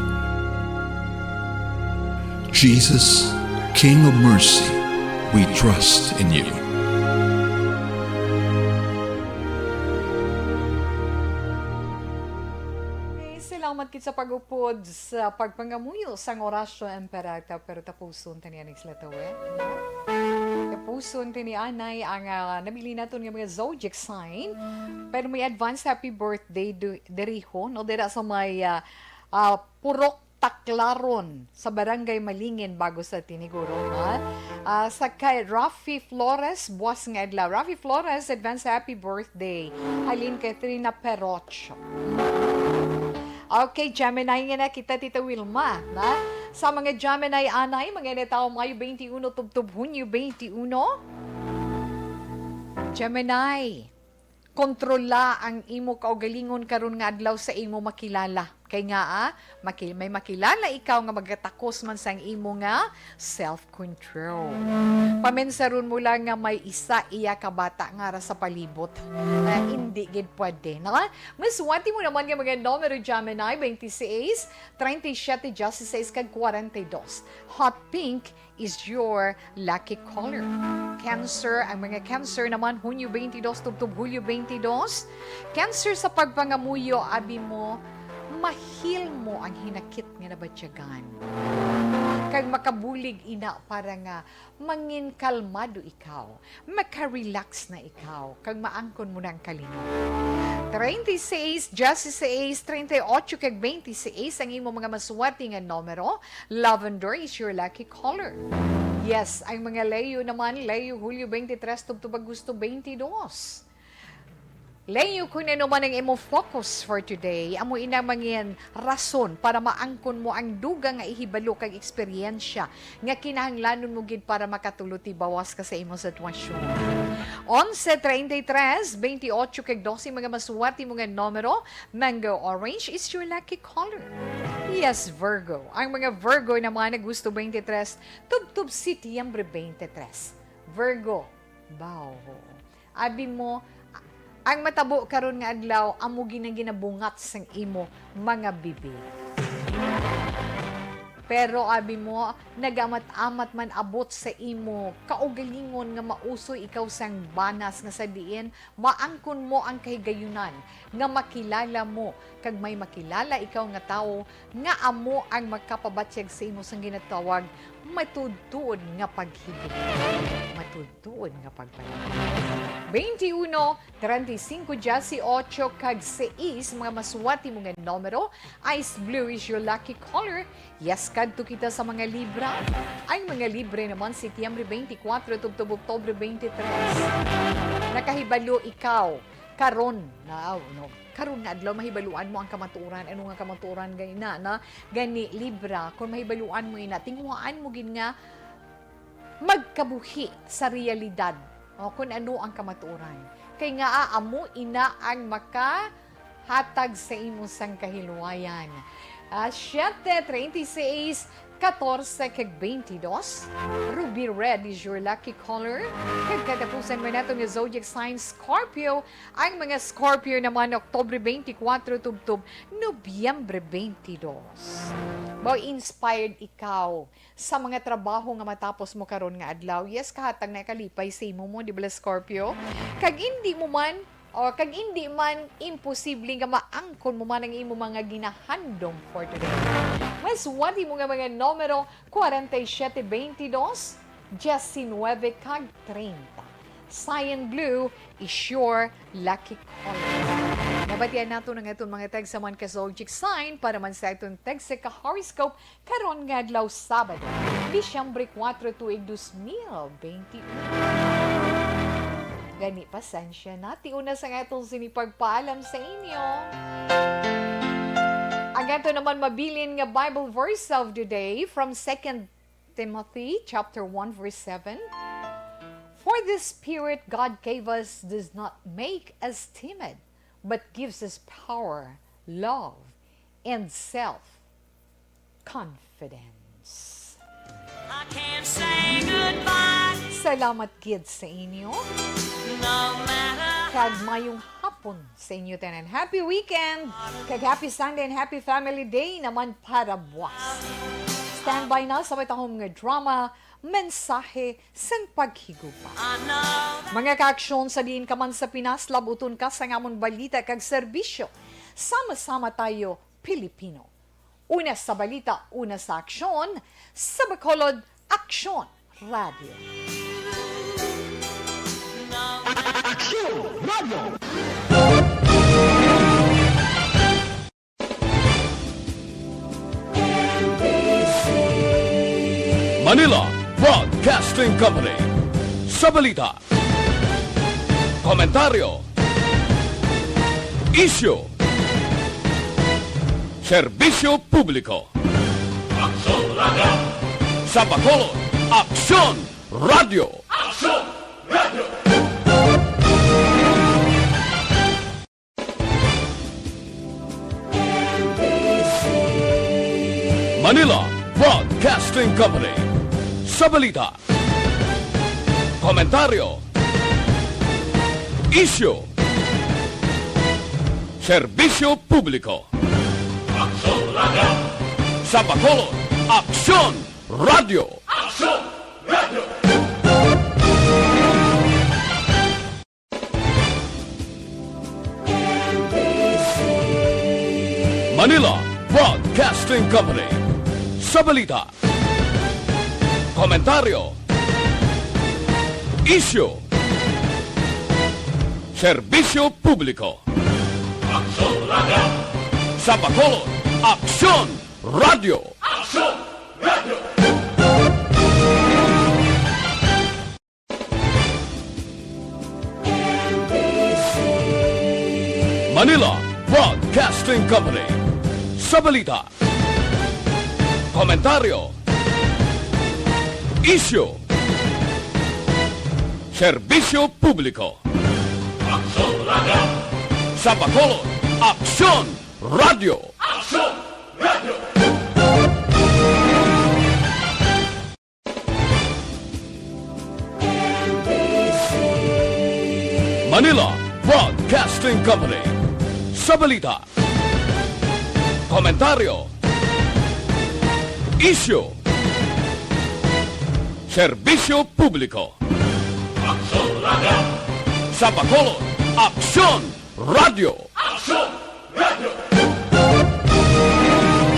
Jesus, King of mercy, we trust in you. Okay, salamat kit sa pag-upod sa pagpangamuyo sang Oratio Imperata, pero tapuson ta niya ning sila tawid, no? Puson tini anay ang, ah, nabili naton nga mga zodiac sign. Pero may advance happy birthday du-, diriho, no? Dira sa may, ah, ah, Purok Taclaron, sa Barangay Malingin, bago sa Tiniguro, ha? Ah, sa kay Rafi Flores, buwas nga adlaw. Rafi Flores, advance happy birthday. Halin kay Trina Perocho. Okay, Gemini nga na kita, Tita Wilma, na? Sa mga Gemini anay, mga natawo Mayo twenty-one tubtob Hunyo twenty-one. Gemini, kontrola ang imo kaugalingon karon nga adlaw sa imo makilala. Kay nga, ah, maki-, may makilala ikaw nga magatakos man sang imo nga self-control. Paminsaron mo lang nga may isa iya ka bata nga ara sa palibot. Ah, hindi gid pwede, no? Masuwati mo naman nga mga numero, Gemini, twenty-six, treinta y siete, dieciséis, kag cuarenta y dos. Hot pink is your lucky color. Cancer, ang mga Cancer naman, Hunyo twenty-dos tubtob Hulyo twenty-dos. Cancer, sa pagpangamuyo, abi mo, mahil mo ang hinakit nga nabatyagan. Kag makabulig ina para nga mangin kalmado ikaw, maka-relax na ikaw, kag maangkon mo na ang kalingaw. Treinta y seis, dieciséis, treinta y ocho, kag veintiséis ang imo mga maswerte nga numero. Lavender is your lucky color. Yes, ang mga Leo naman, Leo, Hulyo twenty-tres tubtob Agosto twenty-dos. Leo, kung ano man ang imo focus for today, amo ina mangin rason para maangkon mo ang dugang nga ihibalo kag eksperyensya nga kinahanglanon mo gid para makatulo tibawas ka sa imo sitwasyon. Onse, treinta y tres, veintiocho, kag doce, mga maswerte mo nga numero. Mango orange is your lucky color. Yes, Virgo. Ang mga Virgo naman, Agosto twenty-tres tubtob Setyembre twenty-tres. Virgo, baw. Abi mo, ang matabo karon nga adlaw amo gina-, ginabungat sang imo mga bibig. Pero abi mo, nagamat-amat man abot sa imo kaugalingon nga mausoy ikaw sang banas nga sa diin maangkon mo ang kahigayunan nga makilala mo kag may makilala ikaw nga tawo nga amo ang makapabatyag sa imo sang ginatawag matuod-tuod nga paghibalo. Matuod-tuod nga pagpalangga. Twenty-uno, treinta y cinco, dieciocho, kag seis, mga maswerte mo nga numero. Ice blue is your lucky color. Yes, kadto kita sa mga Libra. Ang mga Libra naman, Setyembre twenty-four tubtob Oktubre twenty-three. Nakahibalo ikaw karon na, no, karon nga adlaw, mahibaluan mo ang kamatuoran. Ano nga kamatuoran gani na, na? Gani, Libra, kung mahibaluan mo ina, tinguhaan mo gid nga magkabuhi sa realidad, o, kung ano ang kamatuoran. Kay nga, ah, amo ina ang makahatag sa imo sang kahilwayan. Ah, siete, treinta y seis, catorce, kag veintidós. Ruby red is your lucky color. Kag katapusan man nato nga zodiac sign, Scorpio. Ang mga Scorpio naman, Oktubre twenty-four tubtob Nobyembre twenty-dos. Mao, inspired ikaw sa mga trabaho nga matapos mo karon nga adlaw. Yes, kahatag na kalipay sa imo mo, di ba, Scorpio? Kag indi mo man, o kag indi man imposible nga maangkon mo man ang imo mga ginahandom for today. Maswerte mo nga mga numero, kwarenta y siyete, bentidós, diecinuebe, kag treinta. Cyan blue is your lucky color. Nabatian nato ang aton mga tagsa man ka zodiac sign para man sa aton tagsa ka horoscope karon nga adlaw, Sabado, Disyembre kuwatro, tuig dos mil benti uno. Gani, pasensya na, ti una sa nga aton sini pagpaalam sa inyo. Ang ato naman mabilin nga Bible verse of the day from Second Timothy chapter one, verse seven, "For the Spirit God gave us does not make us timid, but gives us power, love, and self-confidence." I can't say goodbye. Salamat gid sa inyo. No matter. Kag mayong hapon sa inyo tanan. Happy weekend! Kag happy Sunday and happy family day naman para buwas. Standby na sa matahom nga drama, Mensahe sang Paghigugma. Mga kaaksyon, sa diin ka man sa Pinas, labuton ka sang amon balita kag serbisyo. Sama-sama tayo, Pilipino. Una sa balita, una sa aksyon, sa Bacolod Aksyon Radio. Manila Broadcasting Company. Sa balita, komentaryo, isyu, serbisyo publiko. Aksyon Radio! Sa Bacolod, Aksyon Radio! Aksyon Radio! Manila Broadcasting Company. Sa balita, komentaryo, isyu, serbisyo publiko. Aksyon Radio! Sa Bacolod, Aksyon Radio! Aksyon Radio! Manila Broadcasting Company. Sa balita, komentaryo, isyu, serbisyo publiko. Aksyon Radio! Sa Bacolod, Aksyon Radio! Aksyon Radio! Manila Broadcasting Company. Sa balita, komentaryo, isyu, serbisyo publiko. Aksyon Radio! Sa Bacolod, Aksyon Radio! Aksyon Radio! Manila Broadcasting Company. Sa balita, komentaryo, isyu, serbisyo publiko. Aksyon Radio! Sa Bacolod, Aksyon Radio! Aksyon